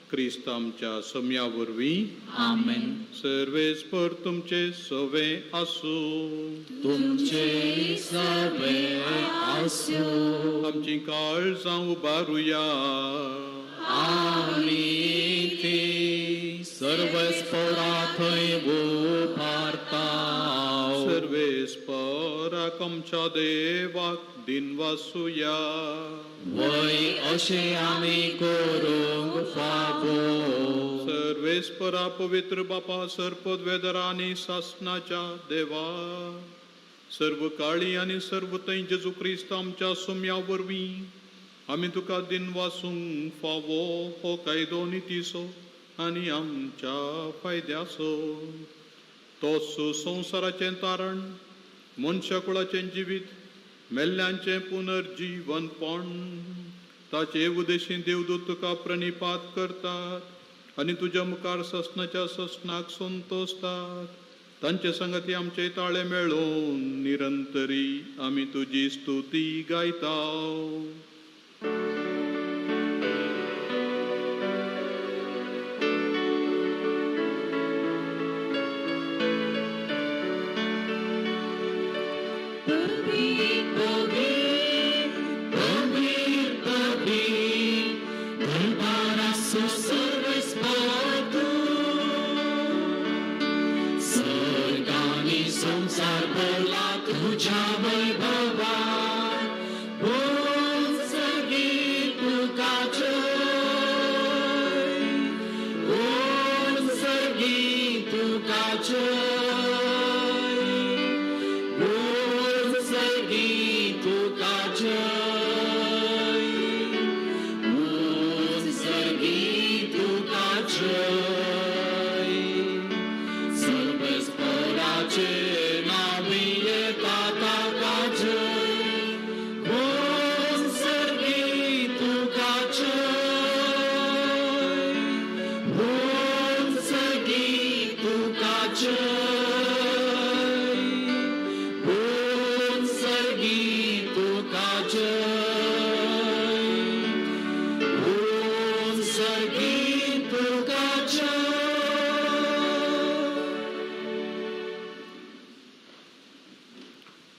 क्रिस्त आमच्या सम्या वरवीं. आमेन. सर्वेस्पर तुमचे सवे आसूं. तुमचे सवे आसूं. आमची काळजां उबारुया. आमी ती सर्वेस्परा थंय उबारता. सर्वेस्पराक आमच्या देवाक दिनवासुया. वय अशें आमी करूंक फावो. सर्वेस्परा पवित्र बापा सर्पद्वेदरा आनी सासनाच्या देवा सर्व काळी आनी सर्व थंय जेजू क्रिस्त आमच्या सोम्या वरवीं आमी तुका दिनवासूंक फावो हो कायदो नितीचो आनी आमच्या फायद्याचो. तोच संवसाराचें तारण मनशाकुळाचें जिवीत मेल्ल्यांचें पुनर्जीवनपण ताचे उदेशी देवदूत तुका प्रणिपात करतात आनी तुज्या मुखार ससनाच्या ससनाक संतोसतात. तांचे संगती आमचे ताळे मेळोवन निरंतरी आमी तुजी स्तुती गायता.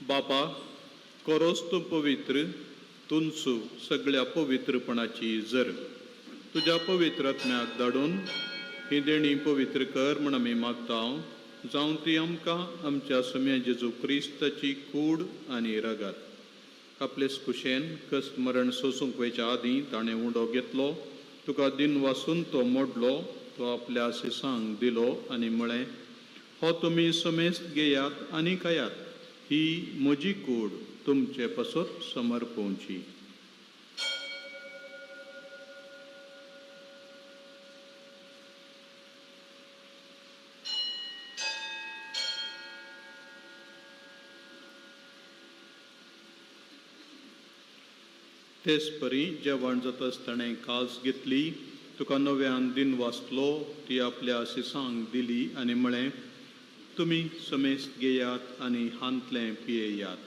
बापा कोरोस तूं पवित्र तुंचू सगळ्या पवित्रपणाची जर तुज्या पवित्र आत्म्याक धाडून ही देणी पवित्र कर म्हण आमी मागता जावं ती आमकां आमच्या सम्या जेजू क्रिस्ताची कूड आनी रगत. आपले कुशेन कस्ट मरण सोसूंक वयच्या आदीं ताणें उंडो घेतलो तुका दिन वासून तो मोडलो तो आपल्या शिसांक दिलो आनी म्हळें हो तुमी समेस्त घेयात आनी खायात ही म्हजी कूड तुमचे पासत समर्पोवची. तेच परी जेवण जाता ताणें कास घेतली तुका नव्यान दिन वाचलो ती आपल्या शिसांक दिली आनी म्हळें तुमी समेस्त घेयात आनी हांतलें पियेयात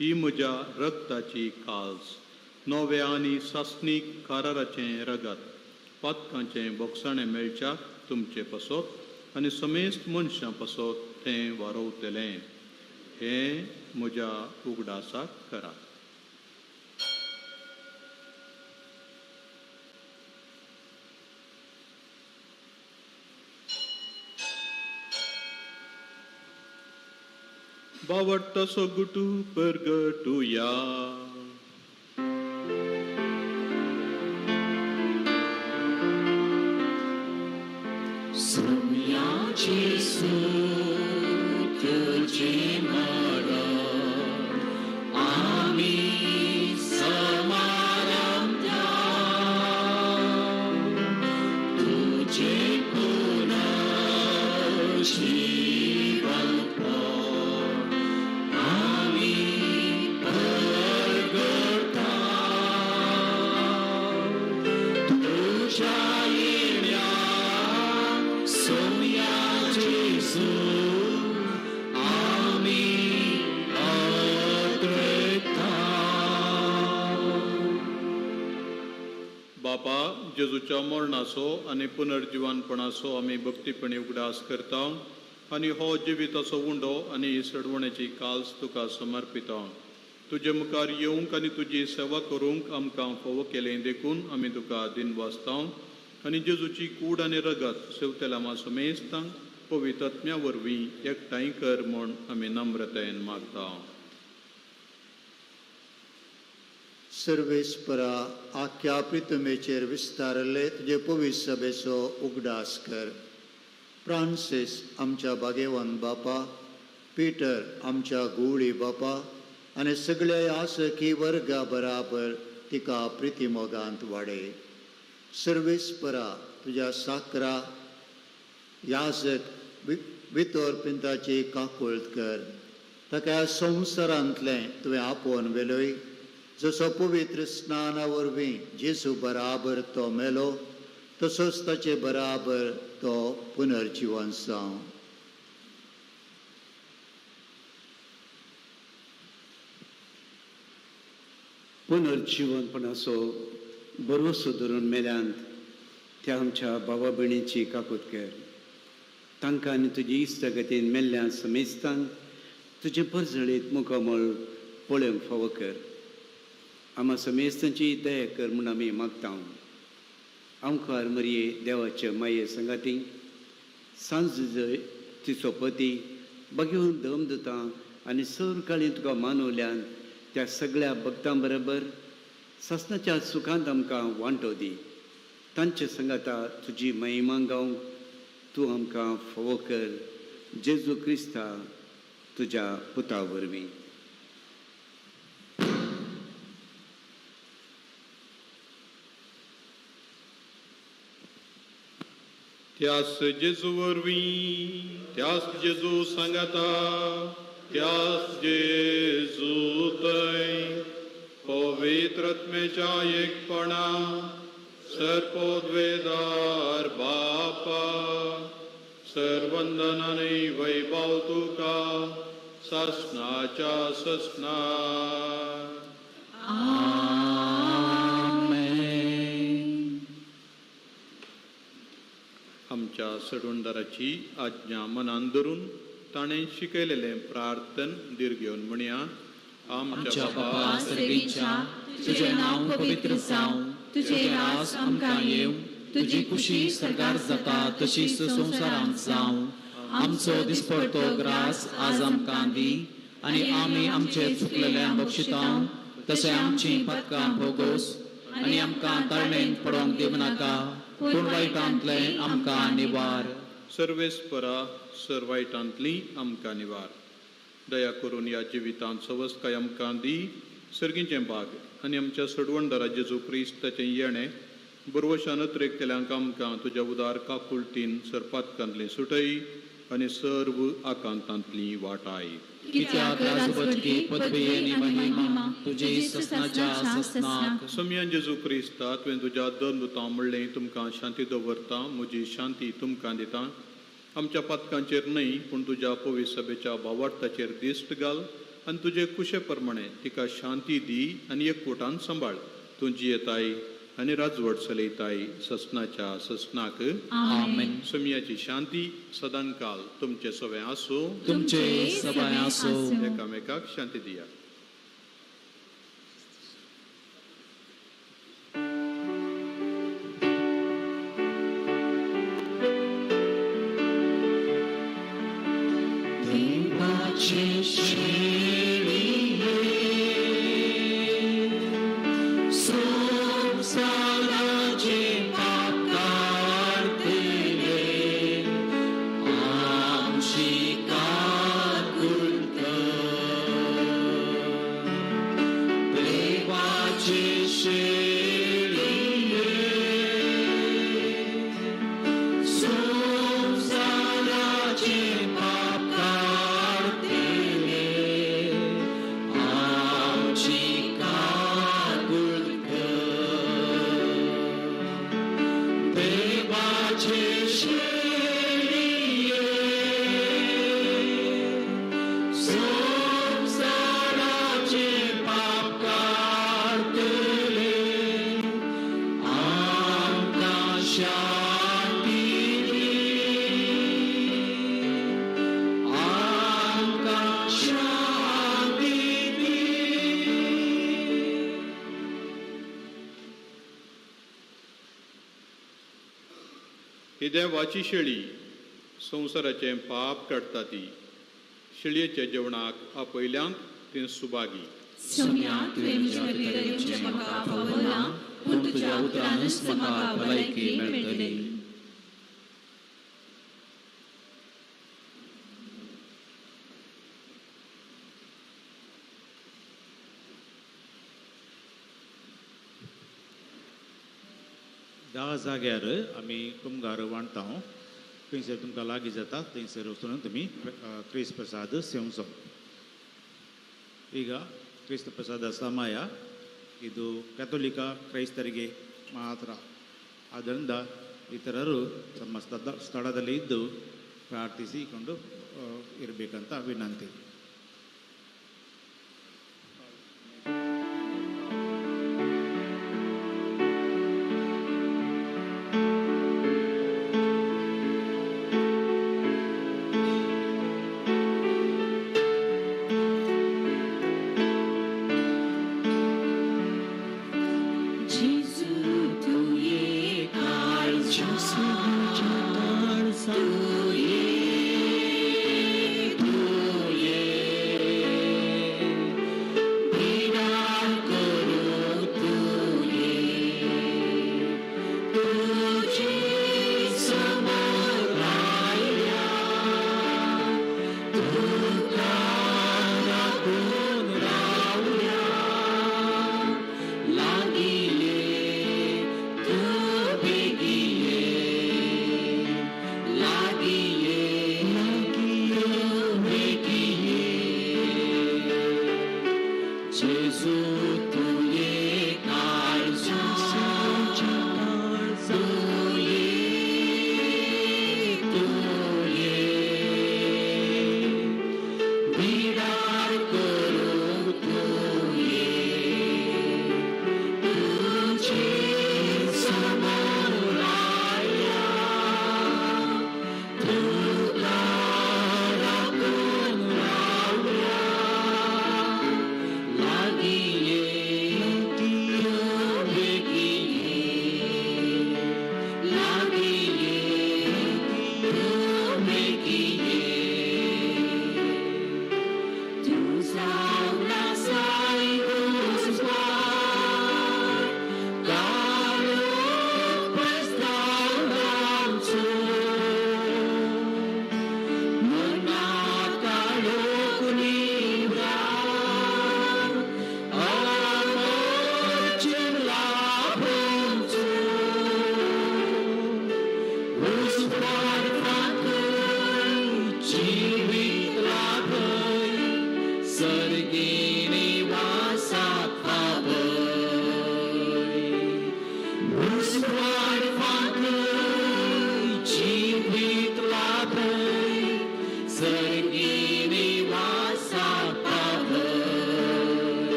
ही म्हज्या रक्ताची काल्स नव्या आनी सासणीक काराराचें रगत पातकांचें बोगसाणें मेळच्याक तुमचे पासत आनी समेस्त मनशां पासत तें वारोवतलें. हें म्हज्या उगडासाक करात. बावडटासो गुटू परगटुया. जेसू तुझे मरण आमी समारंभता तुझे पुनर्जीवनपण आमी परगटा तुझ्या येण्या सोम्या जेसू बापा, जेजूच्या मरणाचो आनी पुनर्जिवानपणाचो आमी भक्तीपणी उगडास करता आनी हो जिविताचो उंडो आनी सडवणेची काल्स तुका समर्पिता. तुजे मुखार येवंक आनी तुजी सेवा करूंक आमकां फावो केलें देखून आमी तुका दिनवासता आनी जेजूची कूड आनी रगत सेवतेल्या मासमेस्तांक पवित्रत्म्या वरवीं एकठांय कर म्हूण आमी नम्रतायेन मागता. सर्वेस्परा आख्या प्रितमेचेर विस्तारले तुजे पवित्र सभेचो उगडास कर. फ्रांसीस आमच्या बागेवान बापा, पीटर आमच्या गुवळी बापा आनी सगळ्या आसकी वर्गा बराबर तिका प्रितीमोगांत वाडय. सर्वेस्परा तुज्या साकरा याजक वितोर पिंताची काकुळट कर. ताका संवसारांतलें तुवें आपोवन व्हेलोय, जसो पवित्र स्नाना वरवीं जेजू बराबर तो मेलो तसोच ताचे बराबर तो पुनर्जिवन जावं. पुनर्जिवनपणाचो भरवसो धरून मेल्यांत त्या आमच्या बाबा भयणीची काकूत कर. तांकां आनी तुजी इश्टागतीन मेल्ल्या समेस्तांक तुजें परजळीत मुखामळ पळोवंक फावो कर. आमा समेस्तांची दया कर म्हूण आमी मागता. आमकार मरये देवाचे माये संगाती सांज तिचो पती बागेवन दम दिता आनी सर काळी तुका मानवल्यान त्या सगळ्या भक्तां बरोबर सासणाच्या सुखांत आमकां वांटो दी. तांचे संगाता तुजी महिमा गावंक तूं आमकां फावो कर. जेजू क्रिस्ता तुज्या पुता वरवीं. त्यास जेजू वरवीं, त्यास जेजू सांगाता, त्यास जेजू थंय पवित्रत्मेच्या एकपणा सर्पोद्वेदार बापा सर्वंदनाने वैभव तुका सासनाच्या ससना. आमच्या सडवणदाराची आज्ञा मनान धरून ताणें शिकयलेलें प्रार्थन दीर्घ घेवन म्हणया. आमच्या बापा सर्गीच्या, तुजें नांव पवित्र जावं, तुजें राज आमकां येवं, तुजी खुशी सर्गार जाता तशीच संवसारांत जावं. आमचो दिसपडतो ग्रास आज आमकां दी आनी आमी आमचे चुकलेल्या बक्षितां तशें आमचीं पदकां भोगोस आनी आमकां ताळमेन पडोवंक दिवं नाका, पूण वायटांतलें आमकां निवार. सर्वेस्परा सर वायटांतली आमकां निवार. दया करून ह्या जिवितांत सवस्काय आमकां दी. सर्गीचें भाग आनी आमच्या सडवणदारा जेजू क्रिस्ताचें येणें बरवशान अत्रेक केल्यांक आमकां तुज्या उदार काकुळटीन सरपातकांतली सुटय आनी सर्व आकांतांतली वाटाय. कित्याक राजवटकी पदवी आनी महिमा तुजी ससनाच्या ससनाक. सोमयान जेजू क्रिस्ता, तुवें तुज्या दंदुतां म्हणलें, तुमकां शांती दवरता, म्हजी शांती तुमकां दिता. आमच्या पातकांचेर न्हय पूण तुज्या पवित्र सभेच्या भावार्थाचेर दिश्ट घाल आनी तुजे कुशे प्रमाणे तिका शांती दी आनी एकवटान सांबाळ. तूं जियेताय आनी राजवट चलयताय ससनाच्या ससनाक. आमेन. सोमयाची शांती सदांकाल तुमचे सवें आसूं, तुमचे सबाय आसूं. एकामेकाक शांती दिया. ही देवाची शेळी संवसाराचें पाप काडटा ती. शेळयेच्या जेवणाक आपयल्यांत ती सुभागी. सोम्या, तुवें म्हज्या भितर येवचें म्हाका फावो ना, पूण तुज्या उतरानच म्हाका भलायकी मेळटली. धा जाग्यार आमी कुमगार वांटता, थंयसर तुमकां लागीं जाता थंयसर वचून तुमी क्रिस्त प्रसाद सेवचो. ಈಗ ಕ್ರಿಸ್ತ ಪ್ರಸಾದ ಸಮಯ ಇದು ಕಥೋಲಿಕ ಕ್ರೈಸ್ತರಿಗೆ ಮಾತ್ರ. ಆದ್ದರಿಂದ ಇತರರು ತಮ್ಮ ಸ್ಥಳದಲ್ಲಿ ಇದ್ದು ಪ್ರಾರ್ಥಿಸಿಕೊಂಡು ಇರಬೇಕಂತ ವಿನಂತಿ.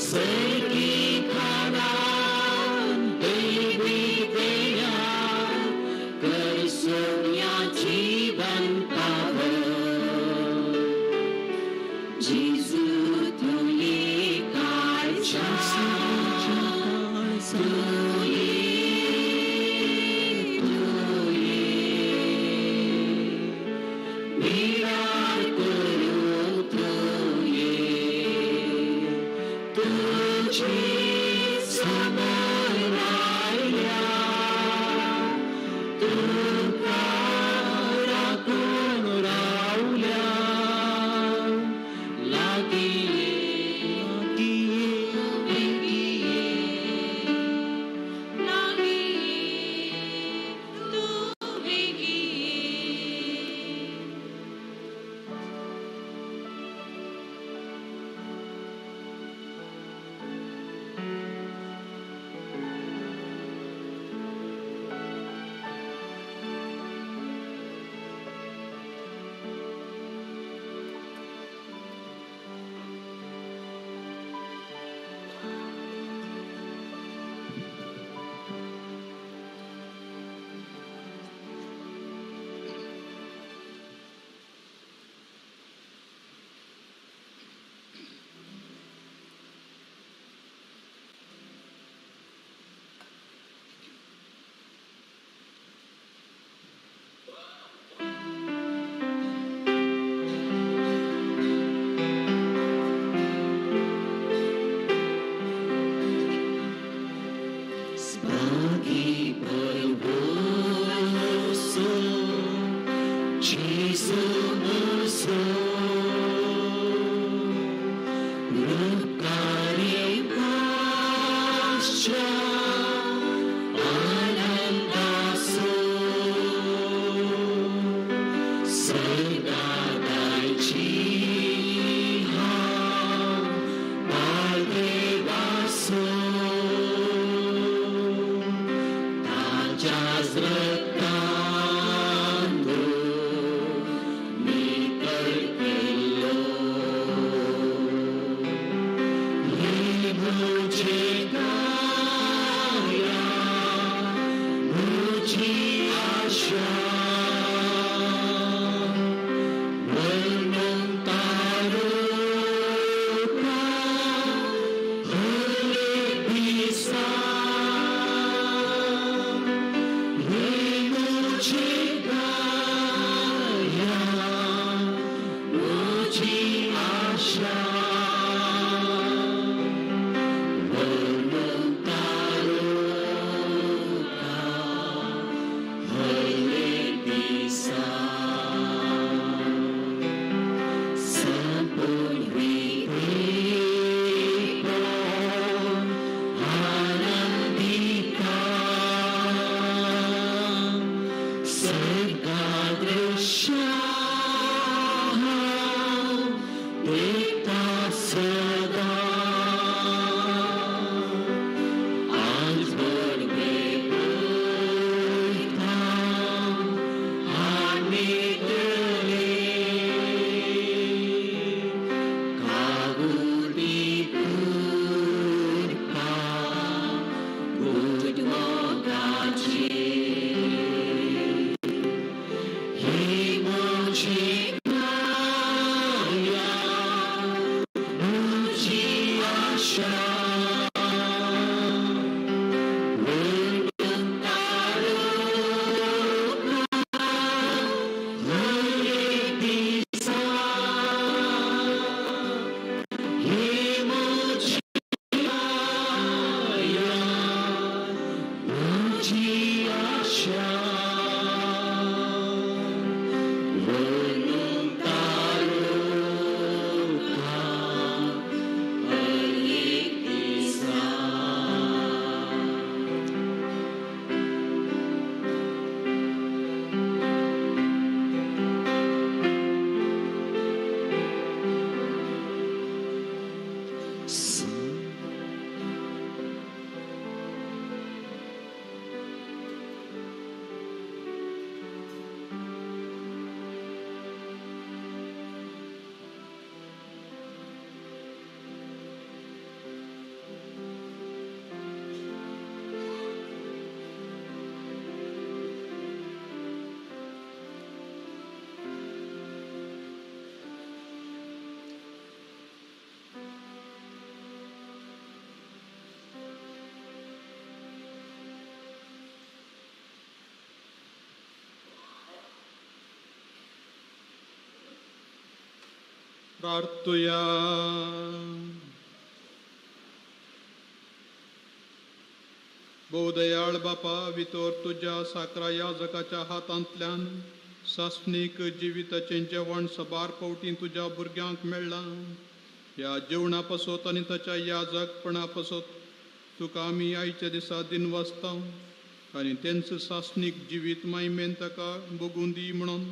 Seki kanan, baby. जेजू तुली काळजा तुली तुली विरार करूं तुये तुजी समर आयल्या तुका राखून रावल्या लागीं लागीं तूं वेगीं. Sbaghi polvoso, Gesù muso, Rukari pascha, anandaso, Sargadai jiha, Baldevaso, Jazratando mi perkello Ye mujhe gaya mujhe asha Varnam taruka hole bisa ये मुझे गाया मुझे आशा वर्णन तारोका हरे दिसा संपूर्ण आनंदिता स्वर्गादृश्या देखता सदा आज भरवे बोलता आनितले कागुली कृपा गुटमोगाचे हे मुझे गाया प्रार्थुया. भोवदयाळ बापा, वितोर तुज्या साकरा याजकाच्या हातांतल्यान सासणीक जिविताचें जेवण सबार फावटीं तुज्या भुरग्यांक मेळ्ळां. ह्या जेवणा पासत आनी ताच्या याजकपणा पासत तुका आमी आयच्या दिसा दिनवासता आनी तेंच सासणीक जिवीत मायमेन ताका भोगून दी म्हणून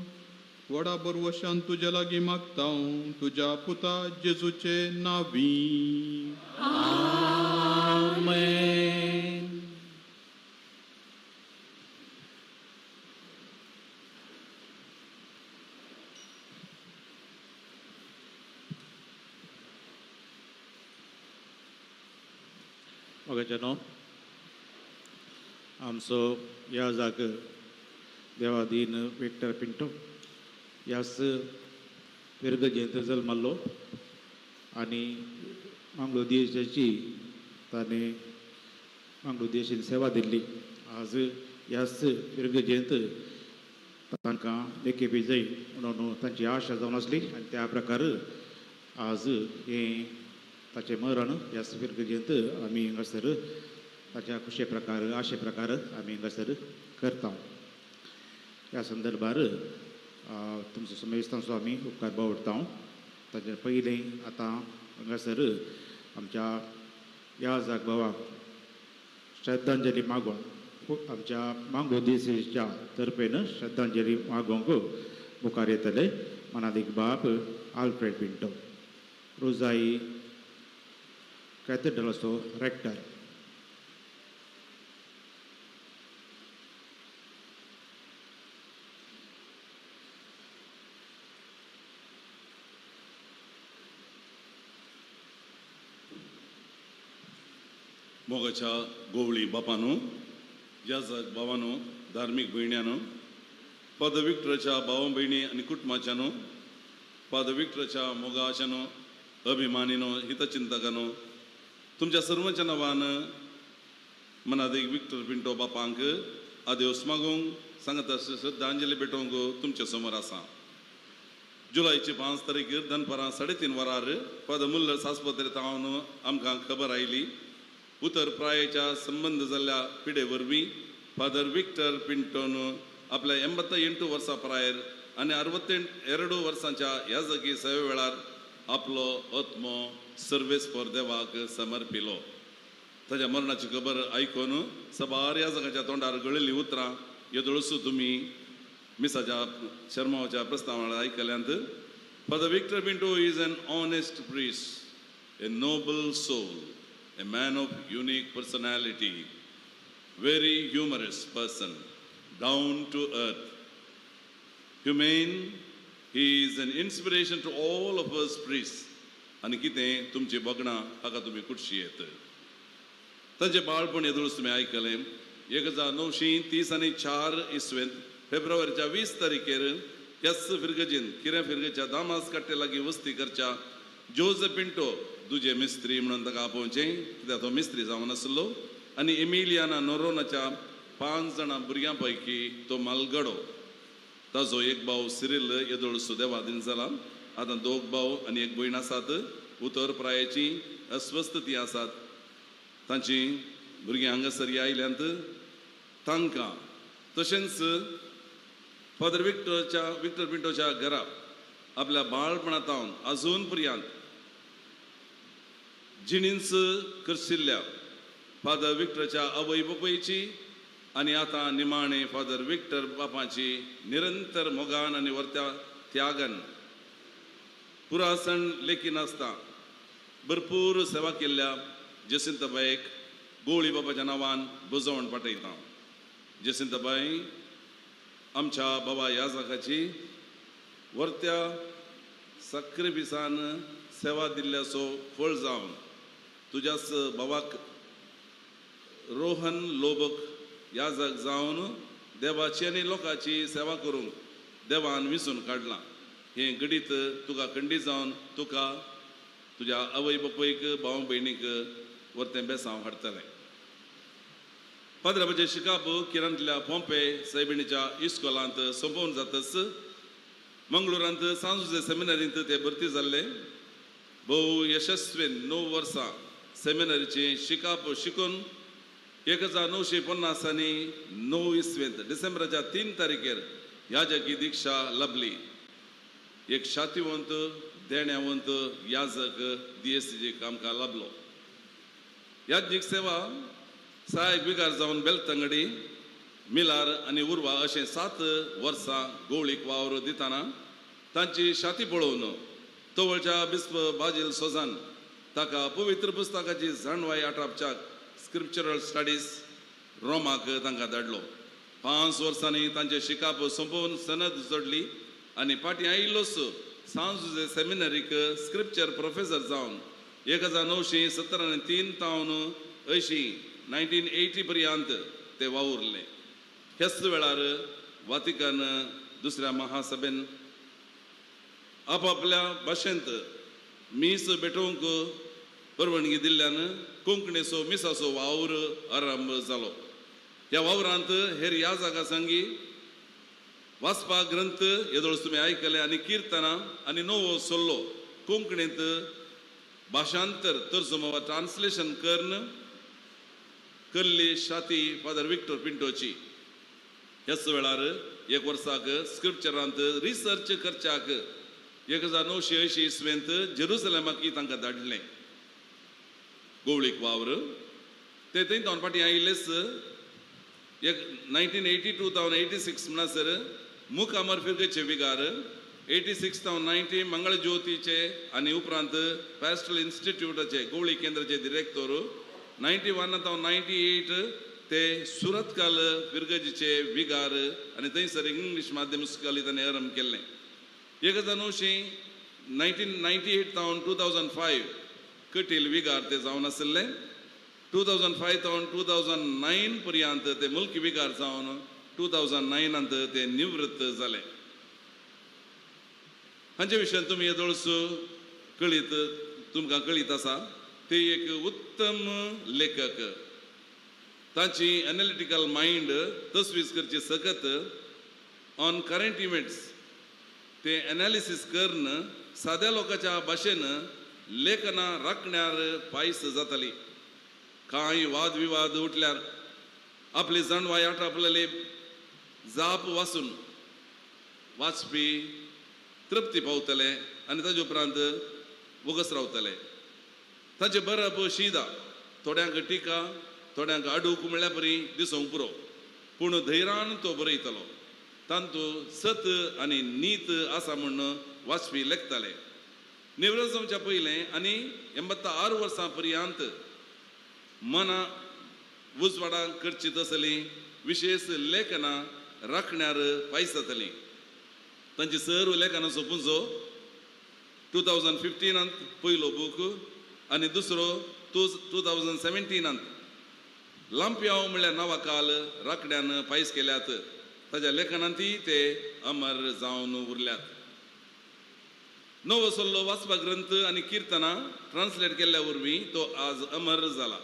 व्हडा बरवशान तुज्या लागीं मागता, तुज्या पुता जेजूचे नांवी. आमेन. मोगाच्यानो, आमचो ह्या जाग देवादीन विक्टर पिंटो ह्याच फिर्गजेंत जल्मल्लो आनी मांगलोर देशाची ताणें मांगलोर देशान सेवा दिल्ली. आज ह्याच फिर्गजेंत तांकां लेखी जाय म्हणून तांची आशा जावन आसली आनी त्या प्रकार आज हें ताचें मरण ह्याच फिर्गजेंत आमी हांगासर ताच्या खुशे प्रकार आशे प्रकार आमी हांगासर करता. ह्या संदर्भार तुमचो समेस्तांचो आमी उपकार बावडटा. ताचे पयलें आतां हांगासर आमच्या ह्या जाग भावाक श्रद्धांजली मागोवंक आमच्या मांगो देसाच्या तर्फेन श्रद्धांजली मागोवंक मुखार येतले मनादीक बाप आल्फ्रेड पिंटो, रोजाई कॅथेड्रलाचो रेक्टर. मोगाच्या गोवळी बापानू, याजक बाबानू, धार्मीक भयण्यानू, फादर विक्टराच्या भाव भयणी आनी कुटुंबाच्यानू, फादर विक्टराच्या मोगाच्यानू, अभिमानीनो, हितचिंतकानू, तुमच्या सर्वांच्या नांवान मनादीक विक्टर पिंटो बापांक आदेवस मागूंक सांगता श्रद्धांजली भेटोवंक तुमच्या समोर आसा. जुलयची 5 तारीख दनपारां 3:30 वरार फादर मुल्लर्स आस्पत्रेंत हांव आमकां खबर आयली. उतर प्रायेच्या संबंद जाल्ल्या पिडे वरवीं फादर विक्टर पिंटोन आपल्या 88 वर्सां प्रायेर आनी 62 वर्सांच्या याजकी सेवे वेळार आपलो आत्मो सर्वेस फॉर देवाक समर्पिलो. ताच्या मरणाची खबर आयकून सबार याजकाच्या तोंडार गळिल्लीं उतरां येदोळसू तुमी मिसाच्या शर्माच्या प्रस्तावान आयकल्यांत. Father Victor Pinto is an honest priest, a noble soul, a man of unique personality, very humorous person, down to earth, humane. He is an inspiration to all of us priests. आनी कितें तुमची बगणां हाका तुमी कुटशी येत. तांचें बाळपण येदोळच तुमी आयकलें. 1930 आनी 4 इसवेंत फेब्रुवारीच्या 20 तारखेर ह्याच फिर्गजीन किरें फिर्गच्या दामास काट्टे लागीं वस्ती करच्या जोझ पिंटो दुजे मिस्त्री म्हणून ताका आपोवचें, कित्याक तो मिस्त्री जावन आसलो आनी एमिलियाना नोरोनाच्या 5 जाणां भुरग्यां पैकी तो मालगडो. ताजो एक भाव सिरील येदोळ सुदेवादीन जाला. आतां 2 भाव आनी 1 भयण आसात. उतर प्रायेची अस्वस्थ ती आसात. तांची भुरगीं हांगासर आयल्यांत तांकां तशेंच फादर विक्टर पिंटोच्या घरा आपल्या बाळपणांत अजून पर्यंत जिणींच करशिल्ल्या फादर विक्टरच्या आवय बापायची आनी आतां निमाणे फादर विक्टर बापाची निरंतर मोगान आनी वर्त्या त्यागान पुरासण लेखी नासता भरपूर सेवा केल्ल्या जसिंतबायक गोवळी बाबाच्या नांवान बुजवण पाठयता. जसिंतबाई आमच्या बाबा याजकाची वर्त्या साक्रिफिसान सेवा दिल्ल्याचो फळ जावन तुज्याच बाबाक रोहन लोबक याजक जावन देवाची आनी लोकांची सेवा करूंक देवान विसून काडलां. हें घडीत तुका खंडीत जावन तुका तुज्या आवय बापायक भाव भयणीक वर्तें बेसांव हाडटलें. पाद्राबाचें शिकाप किरांतल्या पोंपे सायबिणीच्या इस्कोलांत सोंपोवन जातच मंगळुरांत सांजुजे सेमिनारींत ते भरती जाल्ले. भोव यशस्वीन 9 वर्सां सेमिनारीचें शिकाप शिकून 1950 आनी 9 इसवेंत डिसेंबराच्या 3 तारखेर याजकी दीक्षा लाभली. एक शातिवंत देण्यावंत याजक दियेसीजीक आमकां लाभलो. याज्ञीक सेवा सहायक बिगार जावन बेलतंगडी, मिलार आनी उर्वा अशें 7 वर्सां गोवळीक वावर दितना तांची शाती पळोवन तवळच्या बिस्प बाजील सोजान ताका पवित्र पुस्तकाची जाणवाय आटापच्याक स्क्रिप्चरल स्टडीज रोमाक तांकां धाडलो. 5 वर्सांनी तांचें शिकाप सोंपोवन सनद जोडली आनी फाटीं आयिल्लोच सांजुजे सेमिनरीक स्क्रिप्चर प्रोफेसर जावन 1973 तावन 80 1980 पर्यंत ते वावुरले. ह्याच वेळार वातिकन दुसऱ्या महासभेन आपापल्या भाशेंत मीस भेटोवंक परवानगी दिल्ल्यान कोंकणीचो मिसाचो वावर आरंभ जालो. ह्या वावरांत हेर ह्या जागा सांगी वाचपा ग्रंथ येदोळ तुमी आयकले आनी किर्तनां आनी नवो सल्लो कोंकणींत भाशांतर तर्जुमो वा ट्रान्सलेशन करून कल्ली शाती फादर विक्टर पिंटोची. ह्याच वेळार एक वर्साक स्क्रिप्चरांत रिसर्च करच्याक 1980 इसवेंत जेरुसलेमाक तांकां धाडलें. गोवळीक वावर ते थंय तावन फाटीं आयिल्लेच एक 1982 तावन 86 म्हणसर मुखामर फिरगेचे विगार, 86 तावन 90 मंगळज्योतीचे आनी उपरांत पॅस्टल इन्स्टिट्यूटाचे गोवळी केंद्राचे डिरेक्टर, 91 तावन 98 ते सुरतकाल फिरगजीचे विगार आनी थंयसर इंग्लीश माध्यम स्कूल ताणें आरंभ केल्लें. 1998 तावन 2005 कटील विगार ते जावन आशिल्ले. 2005 तावन 2009 पर्यंत ते मुल्की विगार जावन 2009 ते निवृत्त जाले. हांचे विशयान तुमी येदोळस कळीत तुमकां कळीत आसा. ते एक उत्तम लेखक. तांची एनालिटिकल मायंड तसवीज करची सकत ऑन करंट इव्हेंट्स ते एनालिसीस करून साद्या लोकांच्या भाशेन लेखनां राखण्यार पायस जाताली. कांय वाद विवाद उठल्यार आपली जाणवाय आटापलेली जाप वाचून वाचपी तृप्ती पावतले आनी ताजे उपरांत वगस रावतले. ताचें बरप शिदा थोड्यांक टिका थोड्यांक आडूक म्हणल्यार परी दिसूंक पुरो, पूण धैर्यान तो बरयतलो. तातूंत सत आनी नीत आसा म्हूण वाचपी लेखताले. निवृत्त जावच्या पयलें आनी 86 वर्सां पर्यंत मनां उजवाडां करची तसलीं विशेश लेखनां राखण्यार पायस जातलीं. तांची सर्व लेखनाचो पुंजो 2015 पयलो बूक आनी दुसरो 2017 लांपयांव म्हणल्यार नांवाकाल राखड्यान पायस केल्यात. ताच्या लेखनांतय ते अमर जावन उरल्यात. नवो सल्लो वाचपा ग्रंथ आनी किर्तनां ट्रान्सलेट केल्ल्या वरवीं तो आज अमर जाला.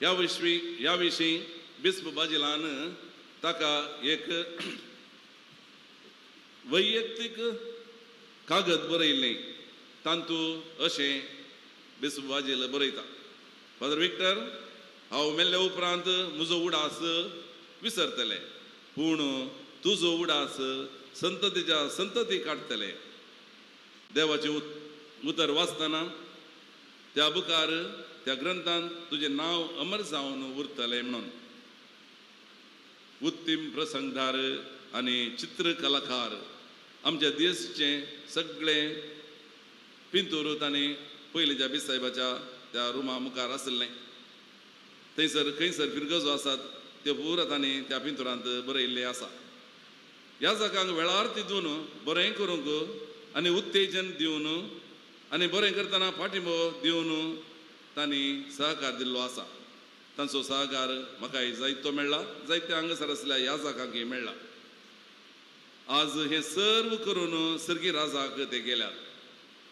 ह्या विशीं बिस्प बाजिलान ताका एक वैयक्तीक कागद बरयल्लें. तातूंत अशें बिस्प बाजील बरयता, फादर विक्टर, हांव मेल्ल्या उपरांत म्हजो उडास विसरतले, पूण तुजो उडास संततीच्या संतती काडटले. देवाचें उतर वाचतना त्या बुकार त्या ग्रंथान तुजें नांव अमर जावन उरतलें म्हणून. उत्तीम प्रसंगदार आनी चित्रकलाकार आमच्या देशचें सगळें पिंतूर ताणें पयलींच्या बिसाहेबाच्या त्या रुमा मुखार आशिल्लें. थंयसर खंयसर फिरगजो आसात त्यो पुरा तांणी त्या पिंतुरांत बरयल्लें आसा. ह्या जागांक वेळार तितून बरें करूंक आनी उत्तेजन दिवन आनी बरें करतना फाटिंबो दिवन तांणी सहकार दिल्लो आसा. तांचो सहकार म्हाकाय जायतो मेळ्ळा, जायते हांगासर आसल्या ह्या जागांकय मेळ्ळा. आज हें सर्व करून सर्गी राजाक ते गेल्यात.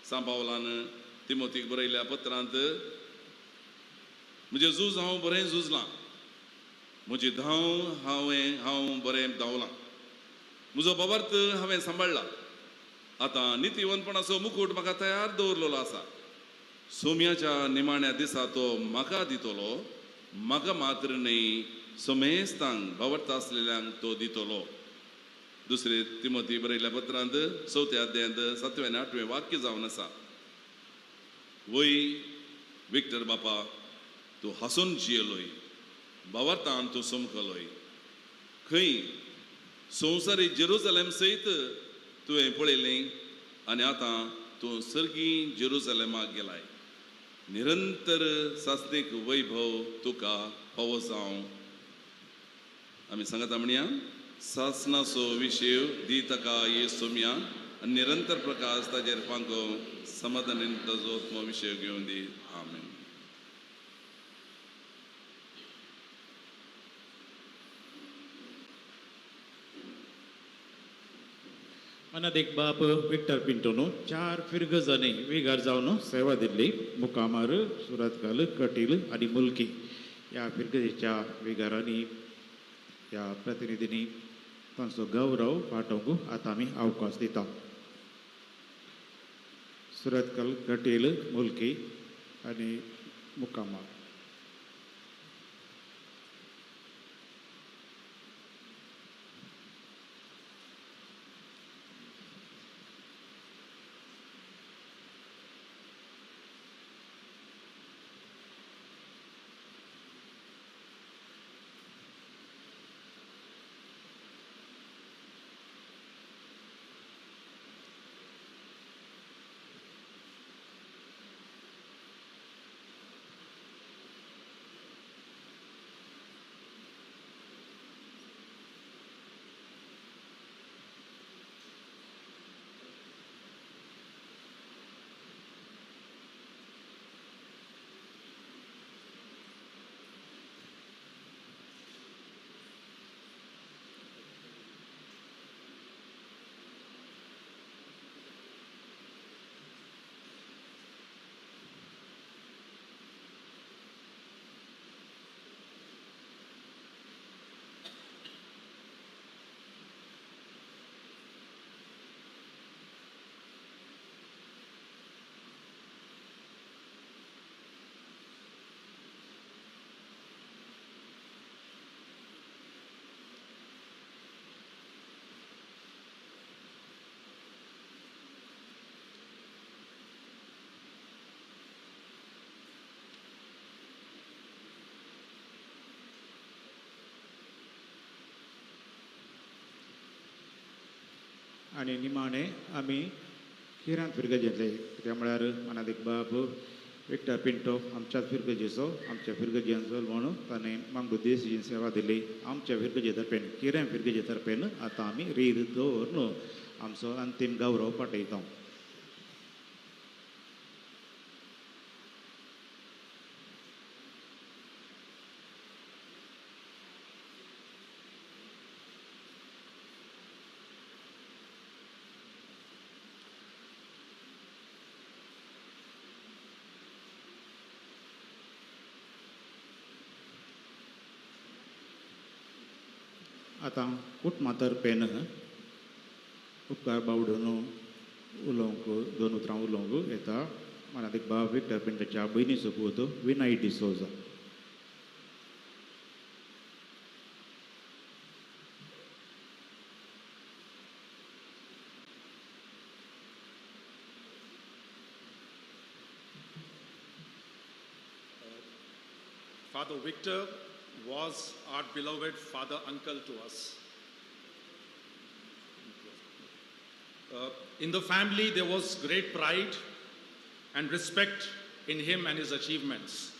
सांपावलान तिमोतीक बरयल्ल्या पत्रांत म्हजें झूज हांव बरें झुजलां, म्हजी धांव हांव बरें धांवलां, म्हजो बाबार्थ हांवें सांबाळ्ळा, आतां नितीवंतपणाचो मुकूट म्हाका तयार दवरलेलो आसा. सोम्याच्या निमाण्या दिसा तो म्हाका दितलो, म्हाका मात्र न्हय समेस्तांक भावार्थ आसलेल्यांक तो दितलो. दुसरे तिमोती बरयल्या पत्रांत 4 अध्यायांत 7वें आनी 8वें वाक्य जावन आसा. वय विक्टर बापा, तूं हांसून जियेलोय, भावार्थान तूं समकलोय. खंय संवसारी जेरुजलेम सयत तुवें पळयलें आनी आतां तूं सर्गी जेरुजलेमाक गेलाय. निरंतर सासणीक वैभव तुका फावो जावं. आमी सांगता म्हणया, सासणाचो विशेव दी ताका ये सोम्या आनी निरंतर प्रकाश ताजेर फांको समाधानीन ताजो आत्मो विशय घेवन दी. आमेन. मनादेक बाप विक्टर पिंटोनो 4 फिरगजांनी विगार जावन सेवा दिल्ली. मुकामार, सुरतकाल, कटील आनी मुलकी ह्या फिरगजेच्या विगारांनी ह्या प्रतिनिधींनी तांचो गौरव वाटोवंक आतां आमी अवकाश दिता. सुरतकल, कटील, मुलकी आनी मुकामार. आनी निमाणें आमी किरांत फिरगजेंतले, कित्याक म्हळ्यार मनादीक बाब विक्टर पिंटो आमच्याच फिरगजेचो, आमच्या फिरगजेंचो म्हणून ताणें मांगडू देश सेवा दिली. आमच्या फिरगजे तर्फेन, किऱ्यां फिरगजे तर्फेन आतां आमी रीत दवरून आमचो अंतीम गौरव पाठयता. आतां कुटुंबा तर्फेन उपकार बावडून उलोवंक 2 उतरां उलोवंक येता मनादीक बाब विक्टर पिंटोच्या भयणीचो पूत Vinay D'Souza. Father Victor was our beloved father uncle to us. In the family, there was great pride and respect in him and his achievements.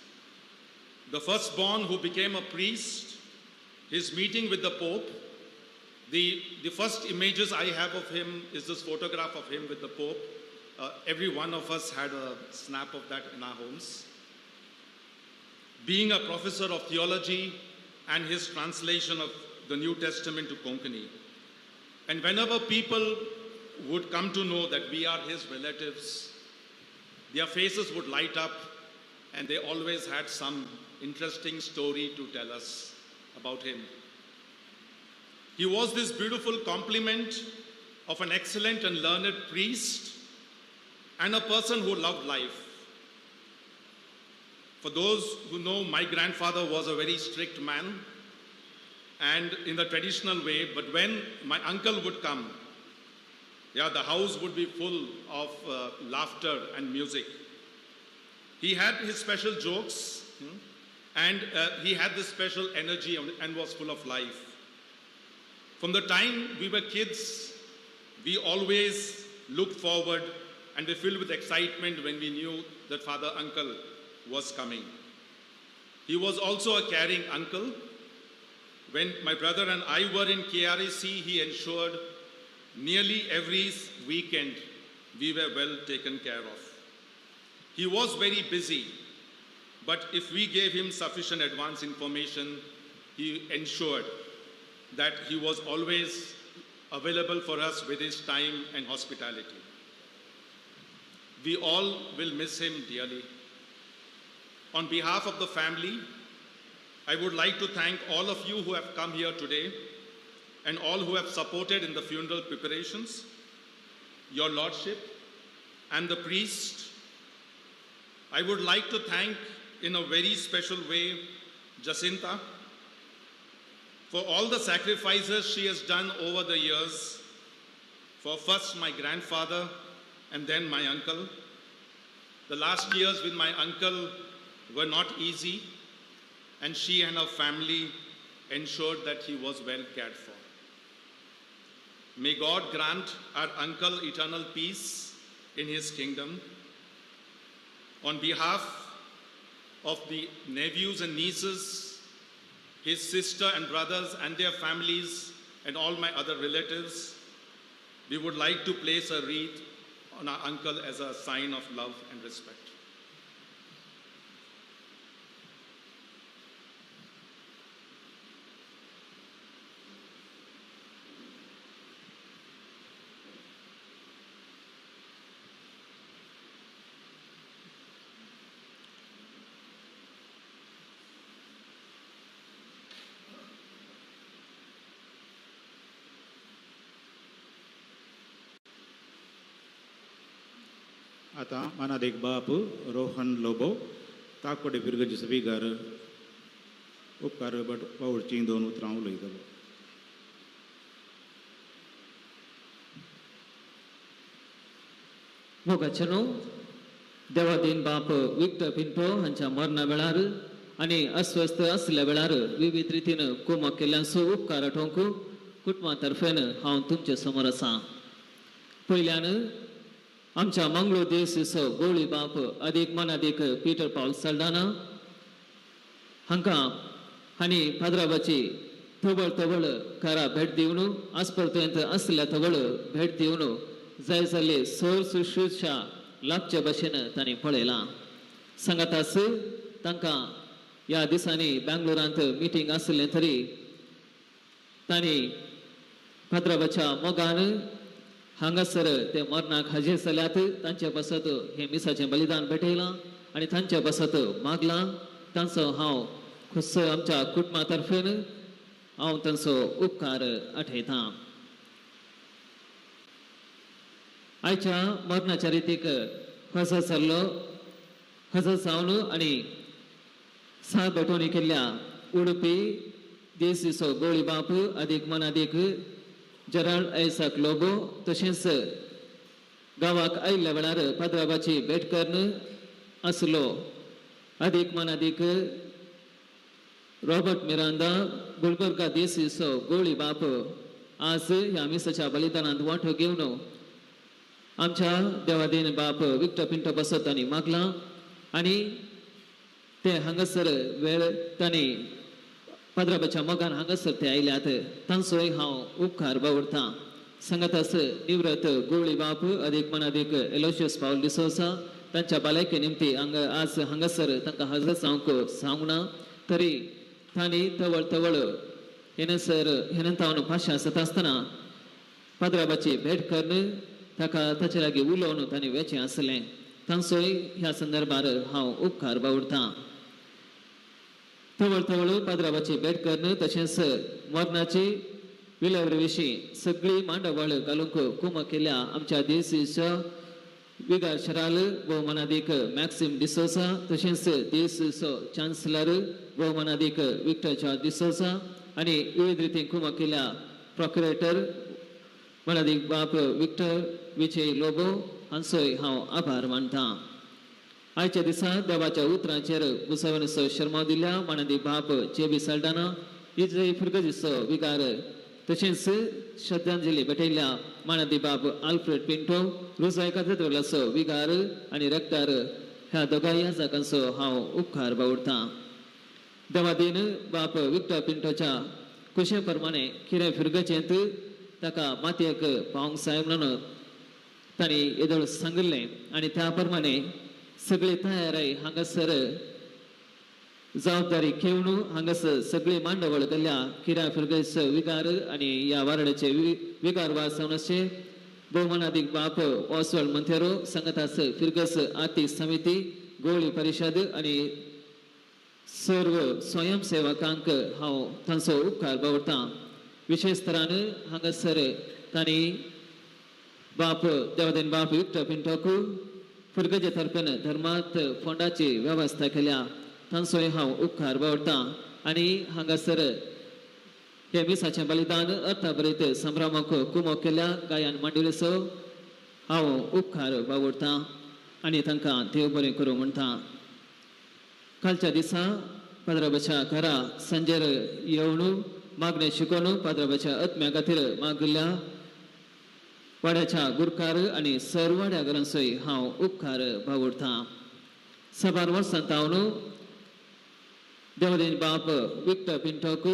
The firstborn who became a priest, his meeting with the Pope, the first images I have of him is this photograph of him with the Pope. Every one of us had a snap of that in our homes. Being a professor of theology and his translation of the New Testament to Konkani. And whenever people would come to know that we are his relatives, their faces would light up and they always had some interesting story to tell us about him. He was this beautiful complement of an excellent and learned priest and a person who loved life. For those who know, my grandfather was a very strict man and in the traditional way, but when my uncle would come, yeah, the house would be full of laughter and music. He had his special jokes and he had this special energy and was full of life. From the time we were kids, we always looked forward and we filled with excitement when we knew that Father Uncle was coming. He was also a caring uncle. When my brother and I were in KRAC, he ensured nearly every weekend we were well taken care of. He was very busy, but if we gave him sufficient advance information, he ensured that he was always available for us with his time and hospitality. We all will miss him dearly. On behalf of the family, I would like to thank all of you who have come here today and all who have supported in the funeral preparations, your Lordship and the priest. I would like to thank in a very special way Jacinta for all the sacrifices she has done over the years for first my grandfather and then my uncle. The last years with my uncle were not easy, and she and her family ensured that he was well cared for. May God grant our uncle eternal peace in his kingdom. On behalf of the nephews and nieces, his sister and brothers and their families, and all my other relatives, we would like to place a wreath on our uncle as a sign of love and respect. आतां मानादीक बाप Rohan Lobo ताकोडे फिरगजी speaker उपकार but पावडचीं दोन उतरां उलयतलो. मोगाचे न्हू देवादीन बाप Victor Pinto हांच्या मरणा वेळार आनी अस्वस्थ आसल्या वेळार विविध रितीन कोमक केल्ल्याचो उपकार आठोवंक कुटुंबा तर्फेन हांव तुमचे समोर आसा. पयल्यान आमच्या मंगळूर देस गोळी बाप अदीक मनादीक पीटर पावल सल्डाना हांकां हांणी पाद्राबाची तवळ तवळ घरा भेट दिवन आस्पर्तयंत आसल्या तवळ भेट दिवन जाय जाल्ले सर सुश्रूषा लागचे भशेन तांणी पळयलां. सांगातास तांकां ह्या दिसांनी बेंगलोरांत मिटींग आसलें तरी तांणी पाद्राबाच्या मोगान हांगासर ते मरणाक हाजीर जाल्यात. तांचे पासत हें मिसाचें बलिदान भेटयलां आनी तांचे पासत मागलां. तांचो हांव खुस्स आमच्या कुटुंबा तर्फेन हांव तांचो उपकार आठयतां. आयच्या मरणाच्या रितीक हजर जाल्लो हजर जावन आनी सा भेटवणी केल्ल्या उडुपी देसीचो गोळी बाप अदीक मनादीक जेराल्ड आयसाक लोबो तशेंच गांवाक आयिल्ल्या वेळार पाद्राबाची भेट करून आसलो अदीक मनादीक रॉबर्ट मिरांदा गुलबर्गा देसीचो गोळी बाप आज ह्या मिसाच्या बलिदानांत वांटो घेवन आमच्या देवादीन बाप विक्टर पिंटो बसत आनी मागलां आनी ते हांगासर वेळ तांणी पाद्राबाच्या मोगान हांगासर ते आयल्यात. तांचोय हांव उपकार बावडतां. सांगातास निवृत्त गोळी बाप अदीक मनादीक एलोशियस पावल डिसोसा तांच्या भलायके निमती हांगा आज हांगासर तांकां हजर जावंक सांगना तरी तांणी तवळ तवळ हेनसर हेनंतावन भाशा आसता आसतना पाद्राबाची भेट करून ताका ताचे लागीं उलोवन तांणी वेचें आसलें. तांचोय ह्या संदर्भार हांव उपकार बावडतां. तवळ तवळ पाद्राबाची भेट करून तशेंच मरणाची विलेवरे विशीं सगळी मांडावळ घालूंक कुमक केल्या आमच्या देसीच्या विगार शराल भोवमानादीक मॅक्सिम डिसोसा तशेंच देसीचो चान्सलर भोवमानादीक विक्टर जॉर्ज डिसोसा आनी विविध रितीन कुमक केल्या प्रोक्युरेटर मानादीक बाप विक्टर विजय लोबो हांचोय हांव आभार मानता. आयच्या दिसा देवाच्या उतरांचेर बुसावणीचो शर्माव दिल्या मानादीक बाप जे बी साल्डाना इजय फिर्गजीचो विगार तशेंच श्रद्धांजली भेटयल्या मानादी बाब आल्फ्रेड पिंटो रुजाय कातेद्रालाचो विगार आनी रेक्टर ह्या दोगांय याजकांचो हांव उपकार बावडतां. देवादीन बाप विक्टर पिंटोच्या कुशे प्रमाणे किरें फिर्गजेंत ताका मातयेक पावंक जाय म्हणून तांणी येदोळ सांगिल्लें आनी त्या प्रमाणे सगळे तयाराय हांगासर जबाबदारी घेवन हांगासर सगळी मांडवळ केल्या किऱ्या फिर्गजचो विगार आनी ह्या वार्डाचे विगार वास जावन आसचे भोवमानादीक बाप ऑस्वाल्ड मंथेरो संगतास फिर्गज आर्थिक समिती गोळी परिशद आनी सर्व स्वयंसेवकांक हांव तांचो उपकार बावडतां. विशेश तरान हांगासर तांणी बाप देवादेन बाप विक्टर पिंटोक फिर्गजे तर्फेन धर्मार्थ फोंडाची वेवस्था केल्या तांचोय हांव उपकार बावडतां. आनी हांगासर हे मिसाचें बलिदान अर्थाभरीत संभ्रमाक कुमक केल्या गायन मांडवलीचो हांव उपकार बावडतां आनी तांकां देव बरें करूं म्हणटा. कालच्या दिसा पाद्राबाच्या घरा सांजेर येवन मागणें शिकोवन पाद्राबाच्या आत्म्या खातीर मागिल्ल्या वाड्याच्या गुरकार आनी सर्व वाड्याघरांचोय हांव उपकार बावडतां. साबार वर्सां तावन देवादेन बाप विक्टर पिंटोक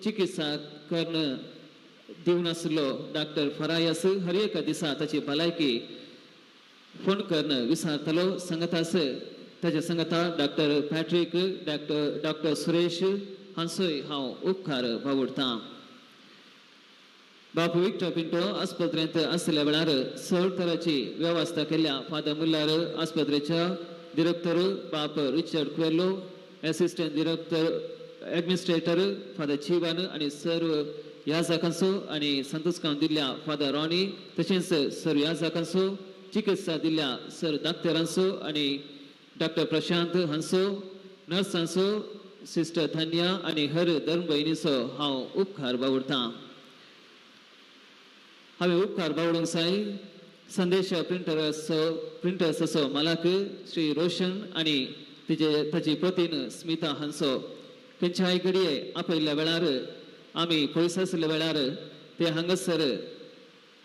चिकित्सा करून दिवन आशिल्लो डॉक्टर फरायस हर एका दिसा ताची भलायकी फोन करून विचारतालो. सांगतास ताच्या सांगता डॉक्टर पॅट्रीक डॉक्टर सुरेश हांचोय हांव उपकार बावडतां. बाप विक्टर पिंटो आस्पत्रेंत आसल्या वेळार चड तराची वेवस्था केल्या फादर मुल्लार आस्पत्रेच्या डिरेक्टर बाप Richard Coelho assistant director administrator father Jivan आनी सर्व याजकांचो आनी संतोषकाम दिल्ल्या फादर रॉनी तशेंच सर्व याजकांचो चिकित्सा दिल्ल्या सर डाक्टरांचो आनी डॉक्टर प्रशांत हांचो नर्सांचो सिस्टर धन्या आनी हर धर्म भयणीचो हांव उपकार बावडतां. हांवें उपकार बावडूंक जाय संदेश प्रिंटर्साचो मालक श्री रोशन आनी ताची पतीन स्मिता हांचो खंयच्याय घडये आपयल्ल्या वेळार आमी पयस आशिल्ल्या वेळार ते हांगासर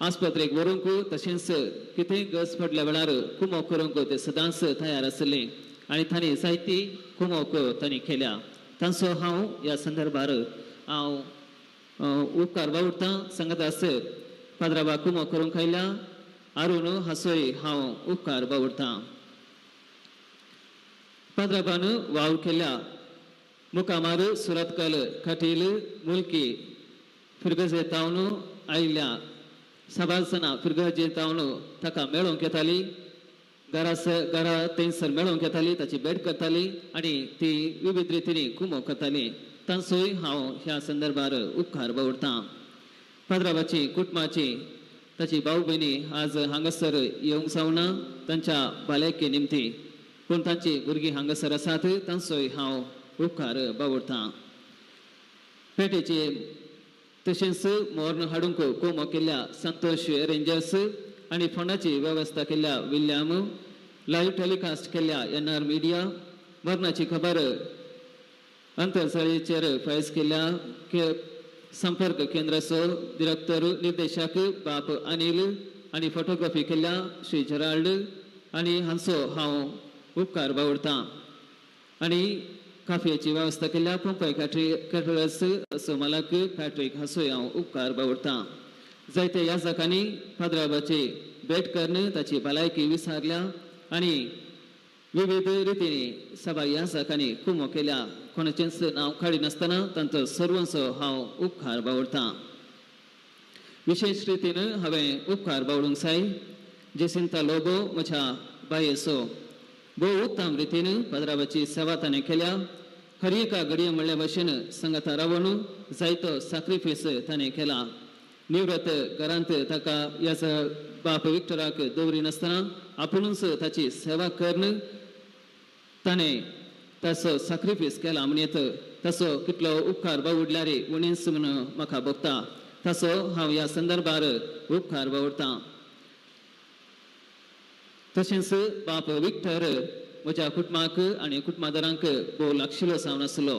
आस्पत्रेक व्हरूंक तशेंच कितेंय गरज पडल्या वेळार कुमोक करूंक ते सदांच तयार आशिल्ले आनी तांणी जायती कुमोक तांणी केल्या. तांचो हांव ह्या संदर्भार हांव उपकार बावडतां. सांगत आस पाद्राबा कुमोक करूंक आयल्या आरून हाचोय हांव उपकार बावडतां. पाद्राबान वावर केल्या मुखामार सुरतकल कटील मुल्की फिर्गजे तावन आयिल्ल्या साबार जाणां फिर्गजे तावन ताका मेळोवंक येताली घरा थंयसर मेळोवंक येताली ताची भेट करताली आनी ती विविध रितींनी कुमोक करताली. तांचोय हांव ह्या संदर्भार उपकार बावडतां. पाद्राबाची कुटुंबाची ताची भाव भयणी आज हांगासर येवंक जावना तांच्या भलायके निमती पूण तांची भुरगीं हांगासर आसात तांचोय हांव उपकार बावडतां. पेटेचे तशेंच मोर्न हाडूंक कोमो केल्ल्या संतोष रेंजर्स आनी फोंडाची वेवस्था केल्ल्या विल्यम लायव्ह टेलिकास्ट केल्ल्या एन आर मिडिया मरणाची खबर अंतरसाळीचेर फायज केल्ल्या संपर्क केंद्राचो डिरेक्टर निर्देशक बाप अनिल आनी फोटोग्राफी केल्ल्या श्री जेराल्ड आनी हांचो हांव उपकार बावडतां. आनी काफयेची वेवस्था केल्ल्या पंपय कॅटरर्स असो मालक पॅट्रीक हाचोय हांव उपकार बावडतां. जायते याजकांनी पाद्राबाची भेट करून ताची भलायकी विचारल्या आनी विविध रितींनी सभा याजकांनी कुमो केल्या. कोणाचेंच नांव काडिनासतना तांचो सर्वांचो हांव उपकार बावडतां. विशेश रितीन हांवें उपकार बावडूंक जाय जेसिंता लोबो म्हज्या बायेचो भोव उत्तम रितीन पाद्राबाची सेवा ताणें केल्या. हर एका घडये म्हणल्या भशेन संगता रावन जायतो साक्रिफीस ताणें केला. निवृत्त घरांत ताका ह्या बाप विक्टराक दवरिनासतना आपुणूच ताची सेवा करून ताणें ताचो सॅक्रिफायस केला म्हणयेत ताचो कितलो उपकार बावडल्यार उणेच म्हणून म्हाका भोगता. ताचो हांव ह्या संदर्भार उपकार बावडटा. तशेंच बाप विक्टर म्हज्या कुटुंबाक आनी कुटुंबादारांक भोव लागशिल्लो जावन आसलो.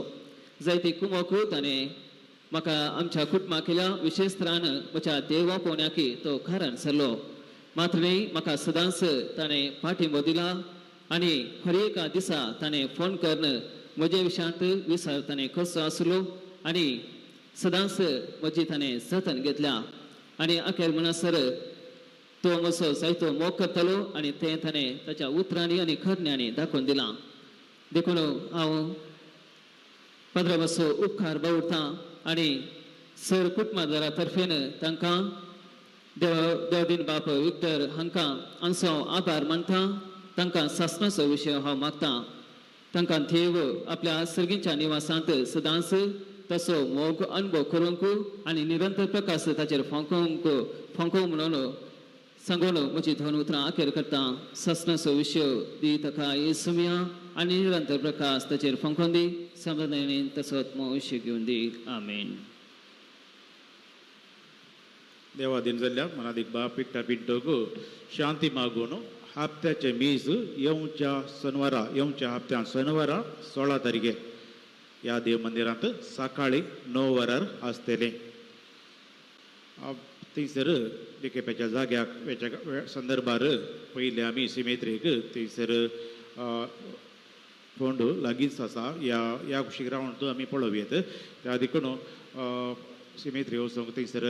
जायती कुमोक ताणें म्हाका आमच्या कुटुंबाक केल्या विशेश तरान म्हज्या देवा पोवण्याक तो कारण सरलो. मात्र न्ही म्हाका सदांच ताणें पाठिंबो दिला आनी हर एका दिसा ताणें फोन करून म्हजे विशयांत विचार ताणें करचो आसलो आनी सदांच म्हजी ताणें जतन घेतल्या. आनी अखेर म्हणसर तो म्हजो जायतो मोग करतालो आनी तें ताणें ताच्या उतरांनी आनी करण्यांनी दाखोवन दिलां. देखून हांव पाद्रा उपकार बावडटा आनी सर कुटुंबादारा तर्फेन तांकां देवदीन बाप विक्टर हांकां आमचो आभार मानता. तांकां सासणाचो विशय हांव मागता. तांकां देव आपल्या सर्गीच्या निवासांत सदांच तसो मोग अनुभव करूंक आनी निरंतर प्रकाश ताचेर फांकोवंक फांकोवंक म्हणून सांगून म्हजी दोन उतरां अखेर करता. सासणाचो विशय दी ताका येसुमिया आनी निरंतर प्रकाश ताचेर फांकोवन दी. समाधानान तसोच विशय घेवन दी. आमेन. देवाधीन जाल्ल्या मनादीक बाप विक्टर पिंटोक शांती मागून हप्त्याचे मीस येवच्या शनवारा येवच्या हप्त्यान शनवारा 16 तारखे ह्या देव मंदिरांत सकाळी 9 वरार आसतलें. थंयसर डिकेप्याच्या जाग्याक वेच्या संदर्भार पयले आमी सिमेत्रीक थंयसर फोंड लागींच आसा ह्या ह्या कुशीक रावंड आमी पळोवयेत. त्या देखून सिमेत्री वचूंक थंयसर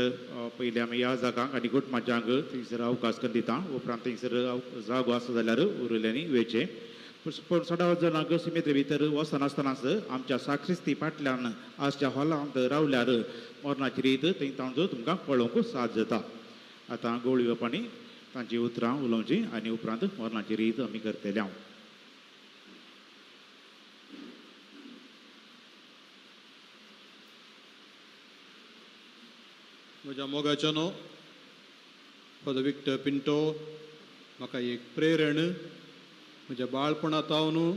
पयलीं आमी ह्या जागांक आनी कुटुंबाच्यांक थंयसर अवकाश करून दिता. उपरांत थंयसर जागो आसा जाल्यार उरिल्ल्यांनी वेचें. पूण सदांच जाणांक सिमेत्री भितर वचनासतनाच आमच्या साक्रिस्ती फाटल्यान आजच्या हॉलांत रावल्यार मरणाची रीत थंय तांचो तुमकां पळोवंक साथ जाता. आतां गोळी बापांनी तांची उतरां उलोवची आनी उपरांत मरणाची रीत आमी करतले. हांव म्हज्या मोगाच्यानो फादर विक्टर पिंटो म्हाका एक प्रेरण. म्हज्या बाळपणांत हांव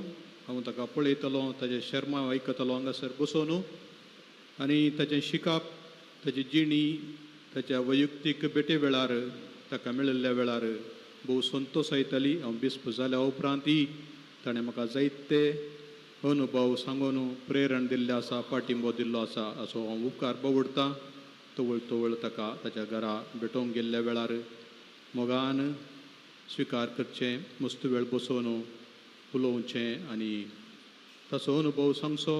हांव ताका पळयतलो, ताजें शर्मा आयकतलो हांगासर बसोवन आनी ताचें शिकप, ताची जिणी, ताच्या वैयक्तीक भेटे वेळार ताका मेळिल्ल्या वेळार भोव संतोश येताली. हांव बिस्प जाल्या उपरांतय ताणें म्हाका जायते अनुभव सांगून प्रेरण दिल्लें आसा, पाठिंबो दिल्लो आसा. असो हांव उपकार बावडटा. तवळ तवळ ताका ताच्या घरा भेटोवंक गेल्ल्या वेळार मोगान स्विकार करचें, मस्त वेळ बसोवन उलोवचें आनी ताचो अनुभव सांगचो,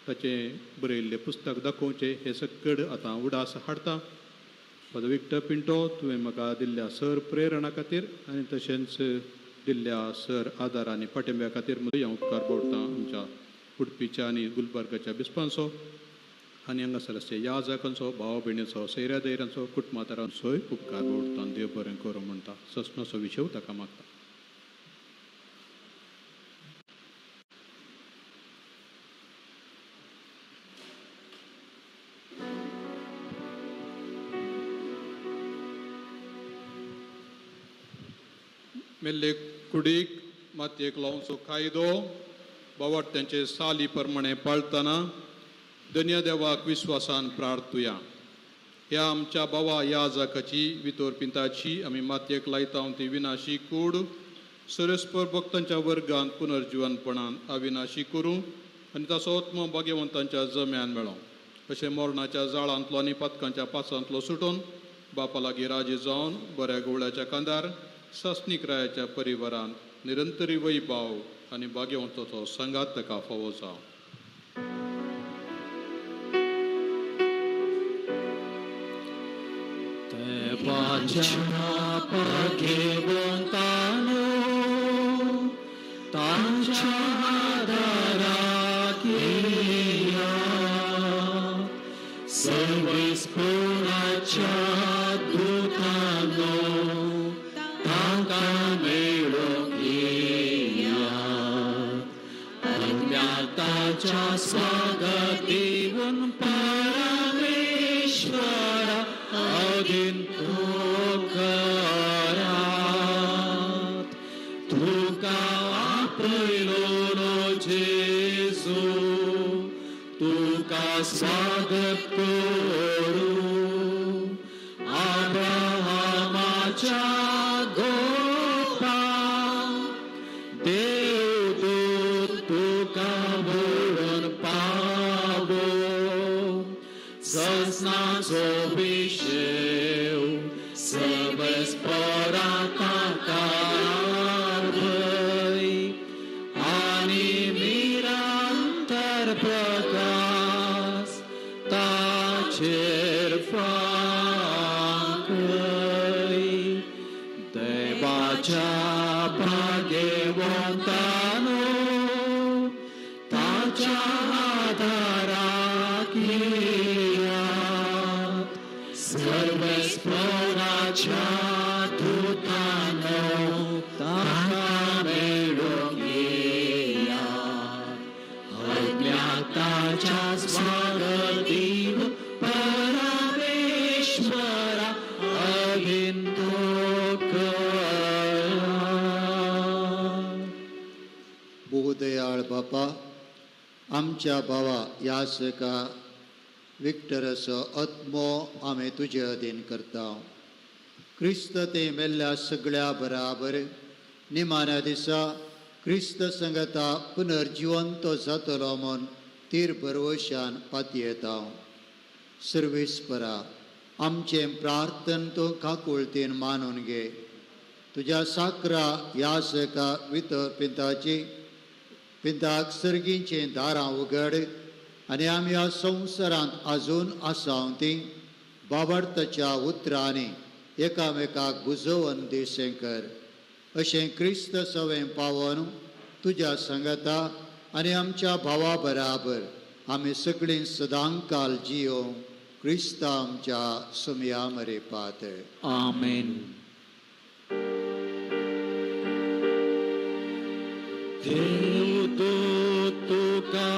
ताचें बरयल्लें पुस्तक दाखोवचें. हें सगळें आतां उडास हाडटा. फादर विक्टर पिंटो, तुवें म्हाका दिल्ल्या सर प्रेरणा खातीर आनी तशेंच दिल्ल्या सर आदार आनी पाठिंब्या खातीर म्हजो हांव उपकार बावडटा आमच्या उडपीच्या आनी गुलबर्गाच्या बिस्पांचो आनी हांगासर आसचे ह्या जाकांचो, भाव भयणीचो, सैऱ्या दैऱ्यांचो, कुटुंबादारांचोय उपकार बावडटा. देव बरें करूं म्हणटा. ससनाचो विशय ताका मागता. मेल्ले कुडीक मातयेक लावचो कायदो बावडट्यांचे साली प्रमाणे पाळतना धन्य देवाक विश्वासान प्रार्थुया. ह्या आमच्या बाबा ह्या जाकाची वितोर पिंताची आमी मातयेक लायता ती विनाशी कूड सरस्पर भक्तांच्या वर्गांत पुनर्जिवनपणान अविनाशी करूं आनी ताचो आत्मो भाग्यवंतांच्या जम्यान मेळो. अशें मरणाच्या जाळांतलो आनी पातकांच्या पासांतलो सुटून बापा लागीं राजी जावन बऱ्या गोवळ्याच्या कांदार सासणीक रायाच्या परिवारान निरंतरी वैभाव आनी भाग्यवंताचो सांगात ताका फावो जावं. स्वागत देऊन परमेश्वरा. अधीन तो करात तुका आपयलो जेजू तुका स्वागत करूं अब्राहमाच्या गोपां देवदूत तुका व्हरून पावो सजनाचो विशेव सबस ताका भय आनी निरंतर प्रकाश ताचेर फांकय देवाच्या भाग्यवंतानो ताच्या आदाराक येयात सर्वेस्पराच्या दुतानो ताका मेळूंक येयात आज्ञा ताच्या स्वागतीव परमेश्वरा अधीन तो करात. बहुदयाळ बापा आमच्या भावा यासका विक्टराचो आत्मो आमी तुजे अधीन करता. क्रिस्त ते मेल्ल्या सगळ्या बराबर निमाण्या दिसा क्रिस्त संगता पुनर्जिवंत जातलो म्हूण तीर भरवशान पातयेता. सर्वेस्परा आमचें प्रार्थन तूं काकुळतीन मानून घे. तुज्या साकरा यासका वितर पिंताची पिंताक सर्गीचीं दारां उगड आनी आमी ह्या संवसारांत आजून आसाव ती बाबडताच्या उतरांनी एकामेकाक बुजोवन दिसें कर. अशें क्रिस्त सवें पावन तुज्या संगता आनी आमच्या भावा बराबर आमी सगळीं सदांकाल जियोवंक क्रिस्त आमच्या सुमया मरेपात. आमेन. देवदूत तुका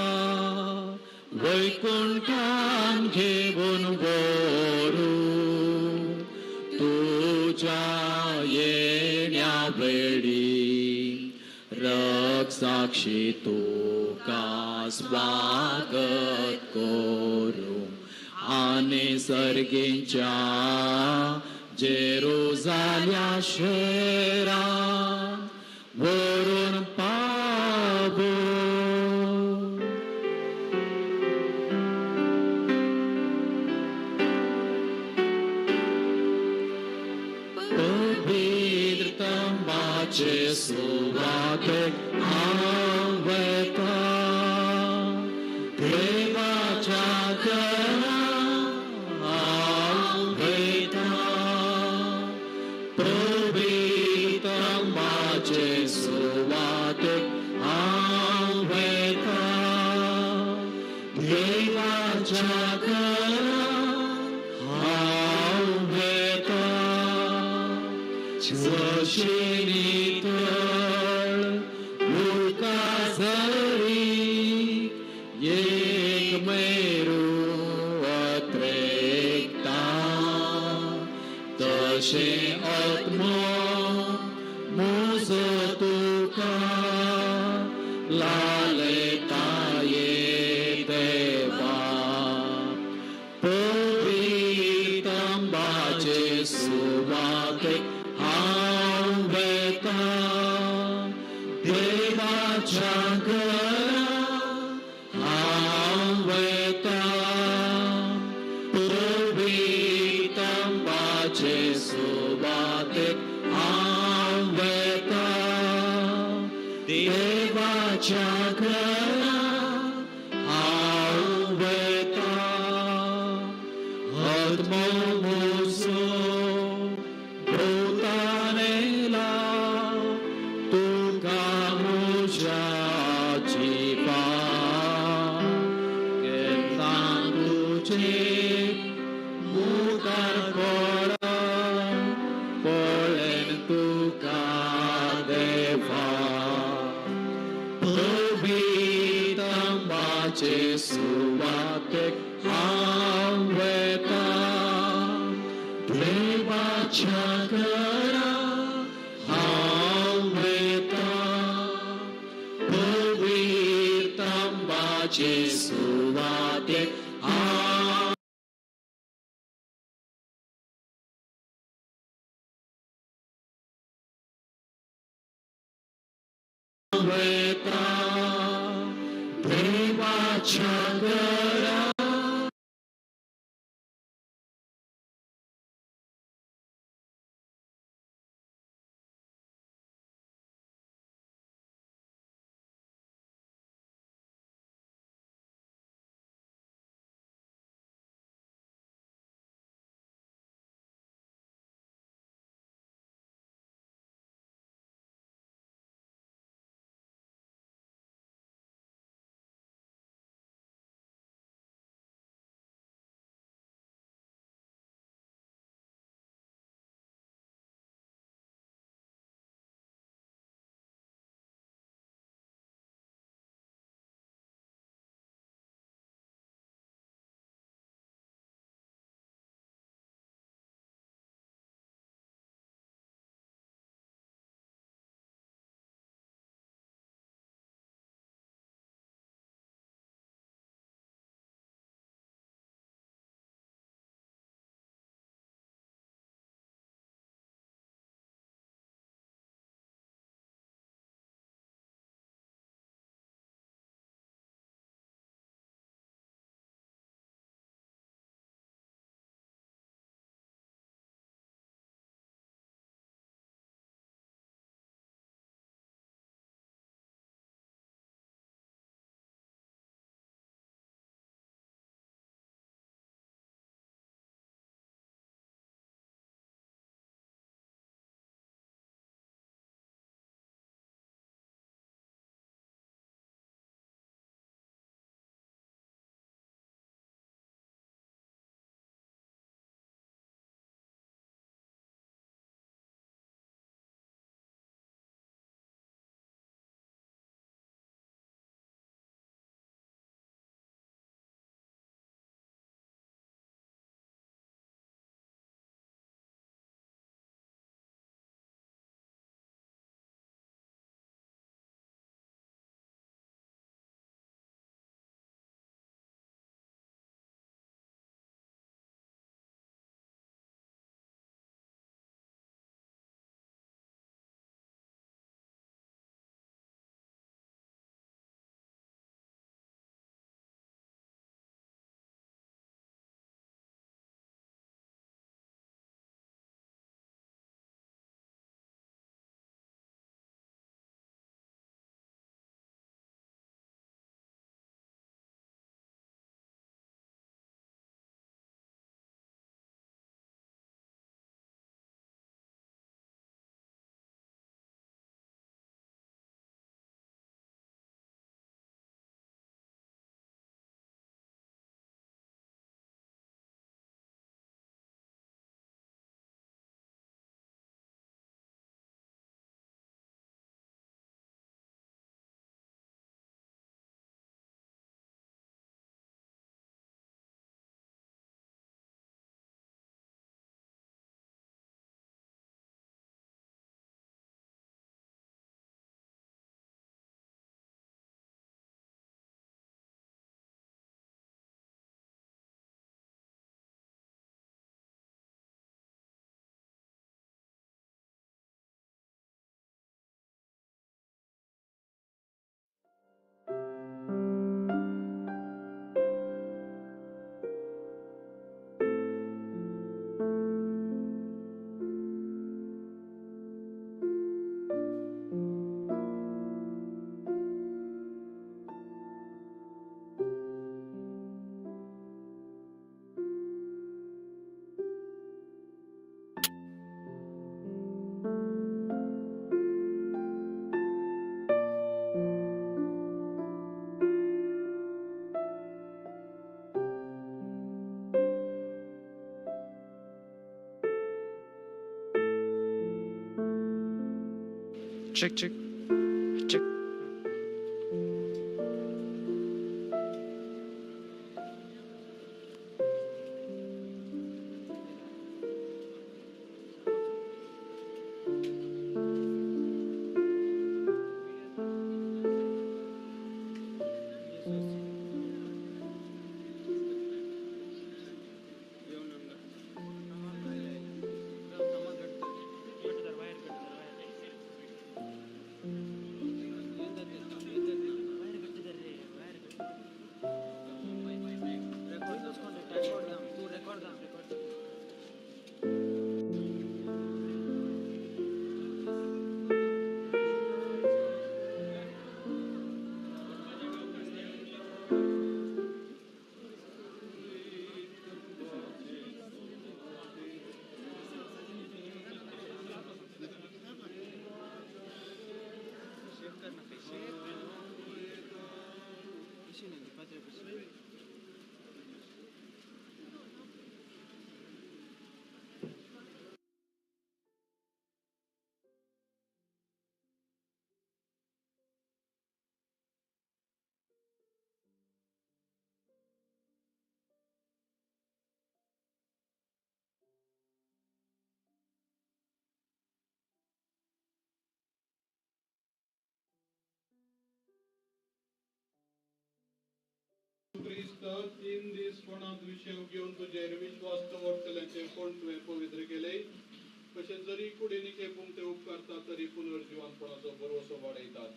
वैकुंठान घेवन व्हरूं तुज्या येण्या वेळी रक्षाक्षी तुका स्वागत करूं आनी सर्गींच्या जेरुजाल्या शहरान व्हरून पावो. पवित्र तंबाचे सुवातेक हांव वता देवाच्या घरा हांव वता पवित्र तंबाचे सुवातेक हांव वता देवाच्या घरा हांव वता. स्वशिनी तळ उदका झरी एक मेरू अत्रेकता तशें आत्मो म्हजो तुका लालताये देवा पवित्र तंबाचे सुवातेक हांव वता देवाच्या घरा हांव वता पवित्र तंबाचे सुवातेक हांव वता देवाच्या घरा हांव वता. आत्मो म्हजो भोंवतणेला तुका म्हज्या जिवा केन्ना तुजे मुखार पळेन तुका देवा पवित्र तंबाचे सुवातेक हांव वता. देवाच्या घरा हांव वयतां, पवित्र तांबाचे सुवातेक हांव वयतां, देवाच्या घरा. Check, check, check. क्रिस्त 3 दीस कोणाक विशेव घेवन तुजेर विश्वास दवरतल्यांचे कोण तुवें पवित्र केले तशें जरी कुडीनी खेपूंक ते उपकारता तरी पुनर्जिवनपणाचो भरवसो वाडयतात.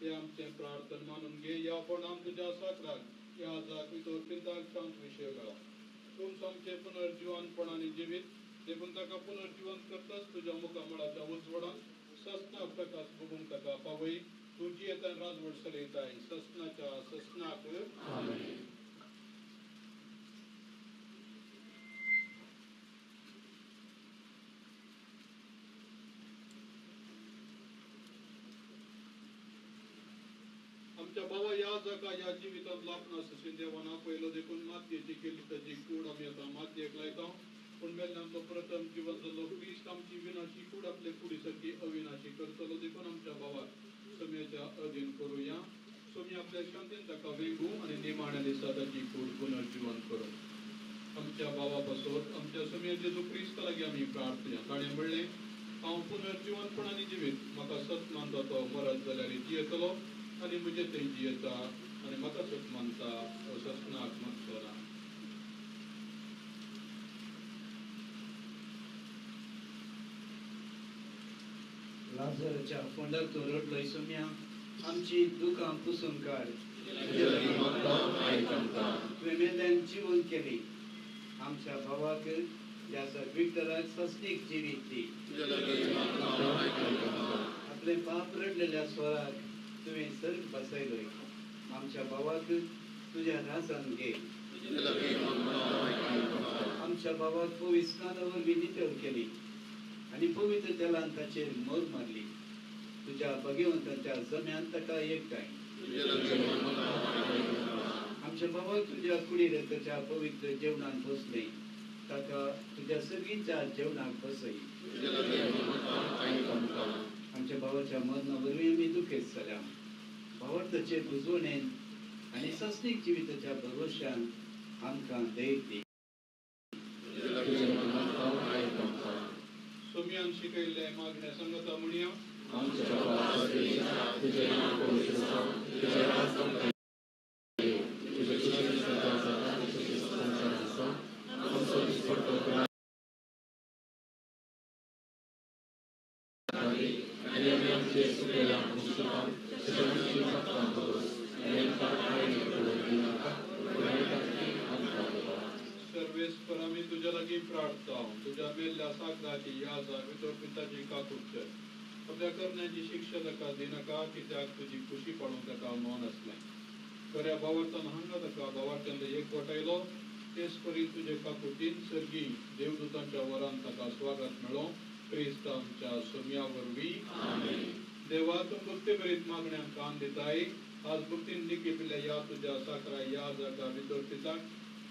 हे आमचें प्रार्थन मानून घे. ह्या फोंडान तुज्या साकराक ह्या जाक वितोर पिंताक शांत विशय मेळो. तूं आमचें पुनर्जिवनपणांनी जिवीत देखून ताका पुनर्जिवन करताच तुज्या मुखामळाच्या उजवडान ससनाक प्रकाश भोगूंक ताका पावय. तुजी येता राजवट चलयताय ससनाच्या ससनाक. आमच्या बाबा ह्या जागा ह्या जिवितांत लापना सशीन देवान आपयलो देखून मातयेची केली ताची कूड आमी आतां मातयेक लायता. पूण मेल्ल्यांतलो प्रथम जिवन जाल्लो क्रिस्त आमची विनाशी कूड आपले कुडी सारकी अविनाशी करतलो देखून आमच्या भावाक सम्याच्या अधीन करुया. सोमी आपल्या शांतीन ताका वेंगू आनी निमाण्या दिसा ताची कूड पुनर्जिवन करूं. आमच्या भावा पासत आमच्या सोम्या जेजू क्रिस्ता लागीं आमी प्रार्थना. ताणें म्हणलें, हांव पुनर्जिवनपणांनी जिवीत, म्हाका सत मानता तो मरत जाल्यार जियेतलो आनी म्हजे थंय जियेता आनी म्हाका सत मानता तो ससनाक मरचो ना. लाजराच्या फोंडाक तूं रडलोय सोम्या, आमची दुकां पुसून काड. तुवें मेल्ल्यान जिवन केली. आमच्या भावाक ह्या विक्टराक सस्नीक जिवीत दी. आपले पाप रडलेल्या स्वराक तुवें सर्ग बसयलोय. आमच्या भावाक तुज्या राजान घे. आमच्या भावाक पवित्र स्नाना वरवीं नितळ केली आनी पवित्र तेलान ताचेर मोर मारली. तुज्या भगवंताच्या जम्यान ताका एकठांय. आमच्या भावाक तुज्या कुडी रक्ताच्या पवित्र जेवणान बसले, ताका तुज्या सर्गींच्या जेवणाक बसय. आमच्या भावाच्या मरणा वरवीं आमी दुखेस्त जाल्या. भावार्थाचे बुजवणेन आनी सस्नीक जिविताच्या भरवश्यान आमकां धैर्य दी. सोम्यान शिकयल्ले मागण्या सांगता म्हणया. सर्वेस्पर आमी तुज्या लागीं प्रार्थता. तुज्या मेल्ल्या साकराची याद वितोर पिताची काकूट कर. आपल्या करण्याची शिक्षा ताका दिनाका, कित्याक तुजी खुशी पाडूंक ताका मन आसलें. खऱ्या भावार्थान हांगा ताका भावार्थ्यान एक वाटायलो. तेच परी तुजे काकुटीन सर्गी देवदूतांच्या वरान ताका स्वागत मेळो. क्रिस्त आमच्या सोम्या वरवीं. देवा, तूं भक्ती भरीत मागण्यांक कान दिताय. आज भक्तीन लिखिल्ल्या ह्या तुज्या साकरा ह्या जागा वितोर पिताक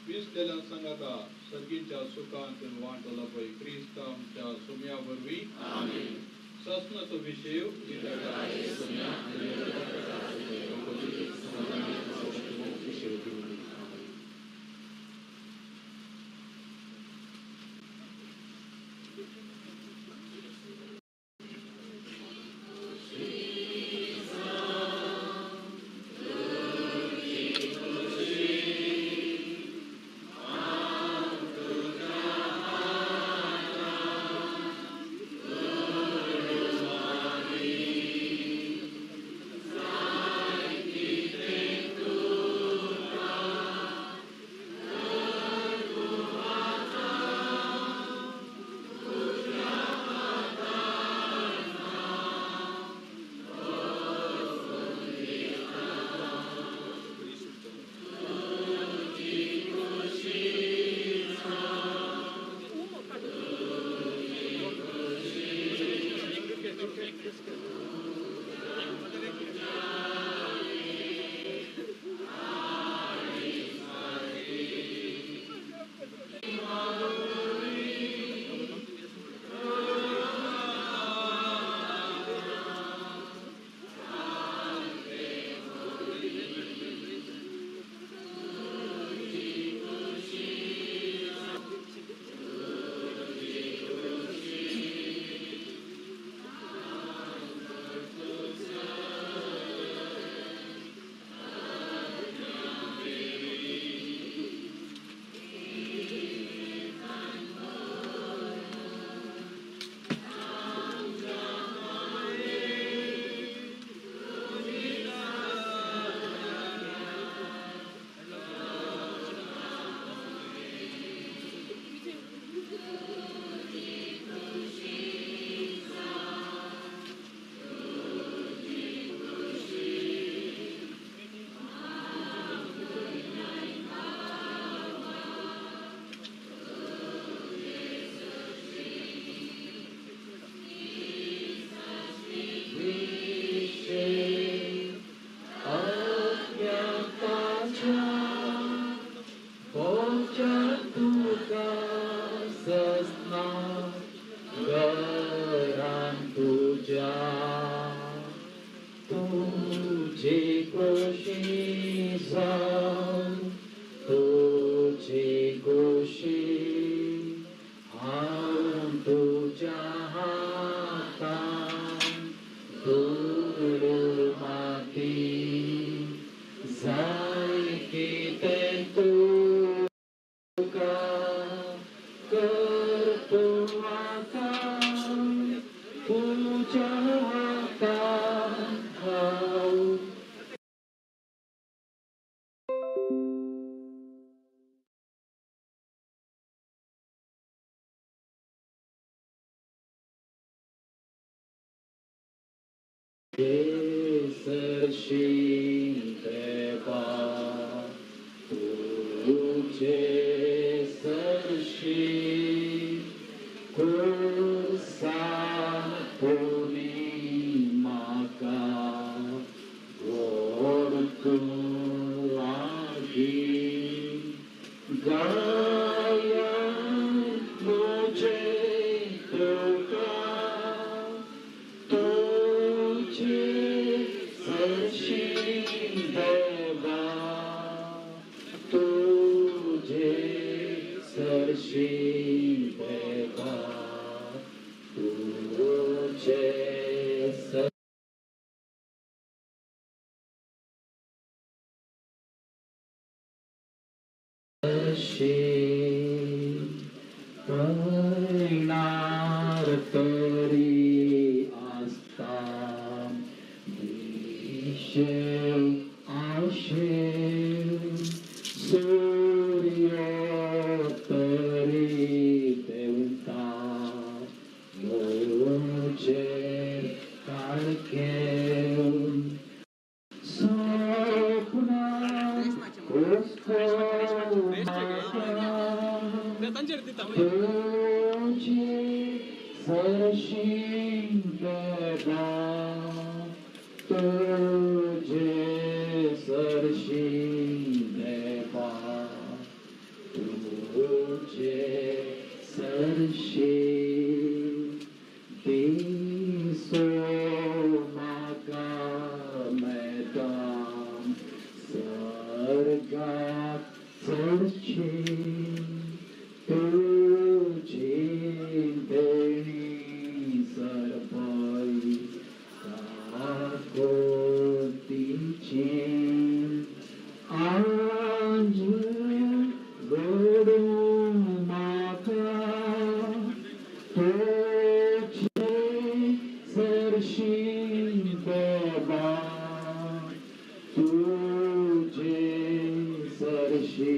विसलेल्यान सांगाता सर्गीच्या सुखांत वांटो लाभय. क्रिस्त आमच्या सोम्या वरवीं. सासनाचो विशय सरशी जावं तुजी खुशी हांव तुज्या हातान धूळ माती जाय कितें तुका कर तूं म्हाका तुज्या हातान हांव सरशी देवा तुझे सरशी कुर्सा पुरी म्हाका गोड तूं लागीं गायन म्हजें तुका तुझे सरशी देवा तुझे सरशी देवा तुझे सरशी पळणार तरी आसता दिशेव आशेव सूर्य तरी देवता म्हजेर काळखेव सपना तुझे सरशी देवा तुझे सरशी देवा तुझे सरशी दिसो म्हाका मेदान सर्गात चडशी तुझी देणी सरपय काकोतीची आज घडूं म्हाका तुझे सरशी देवा तुझे सरशी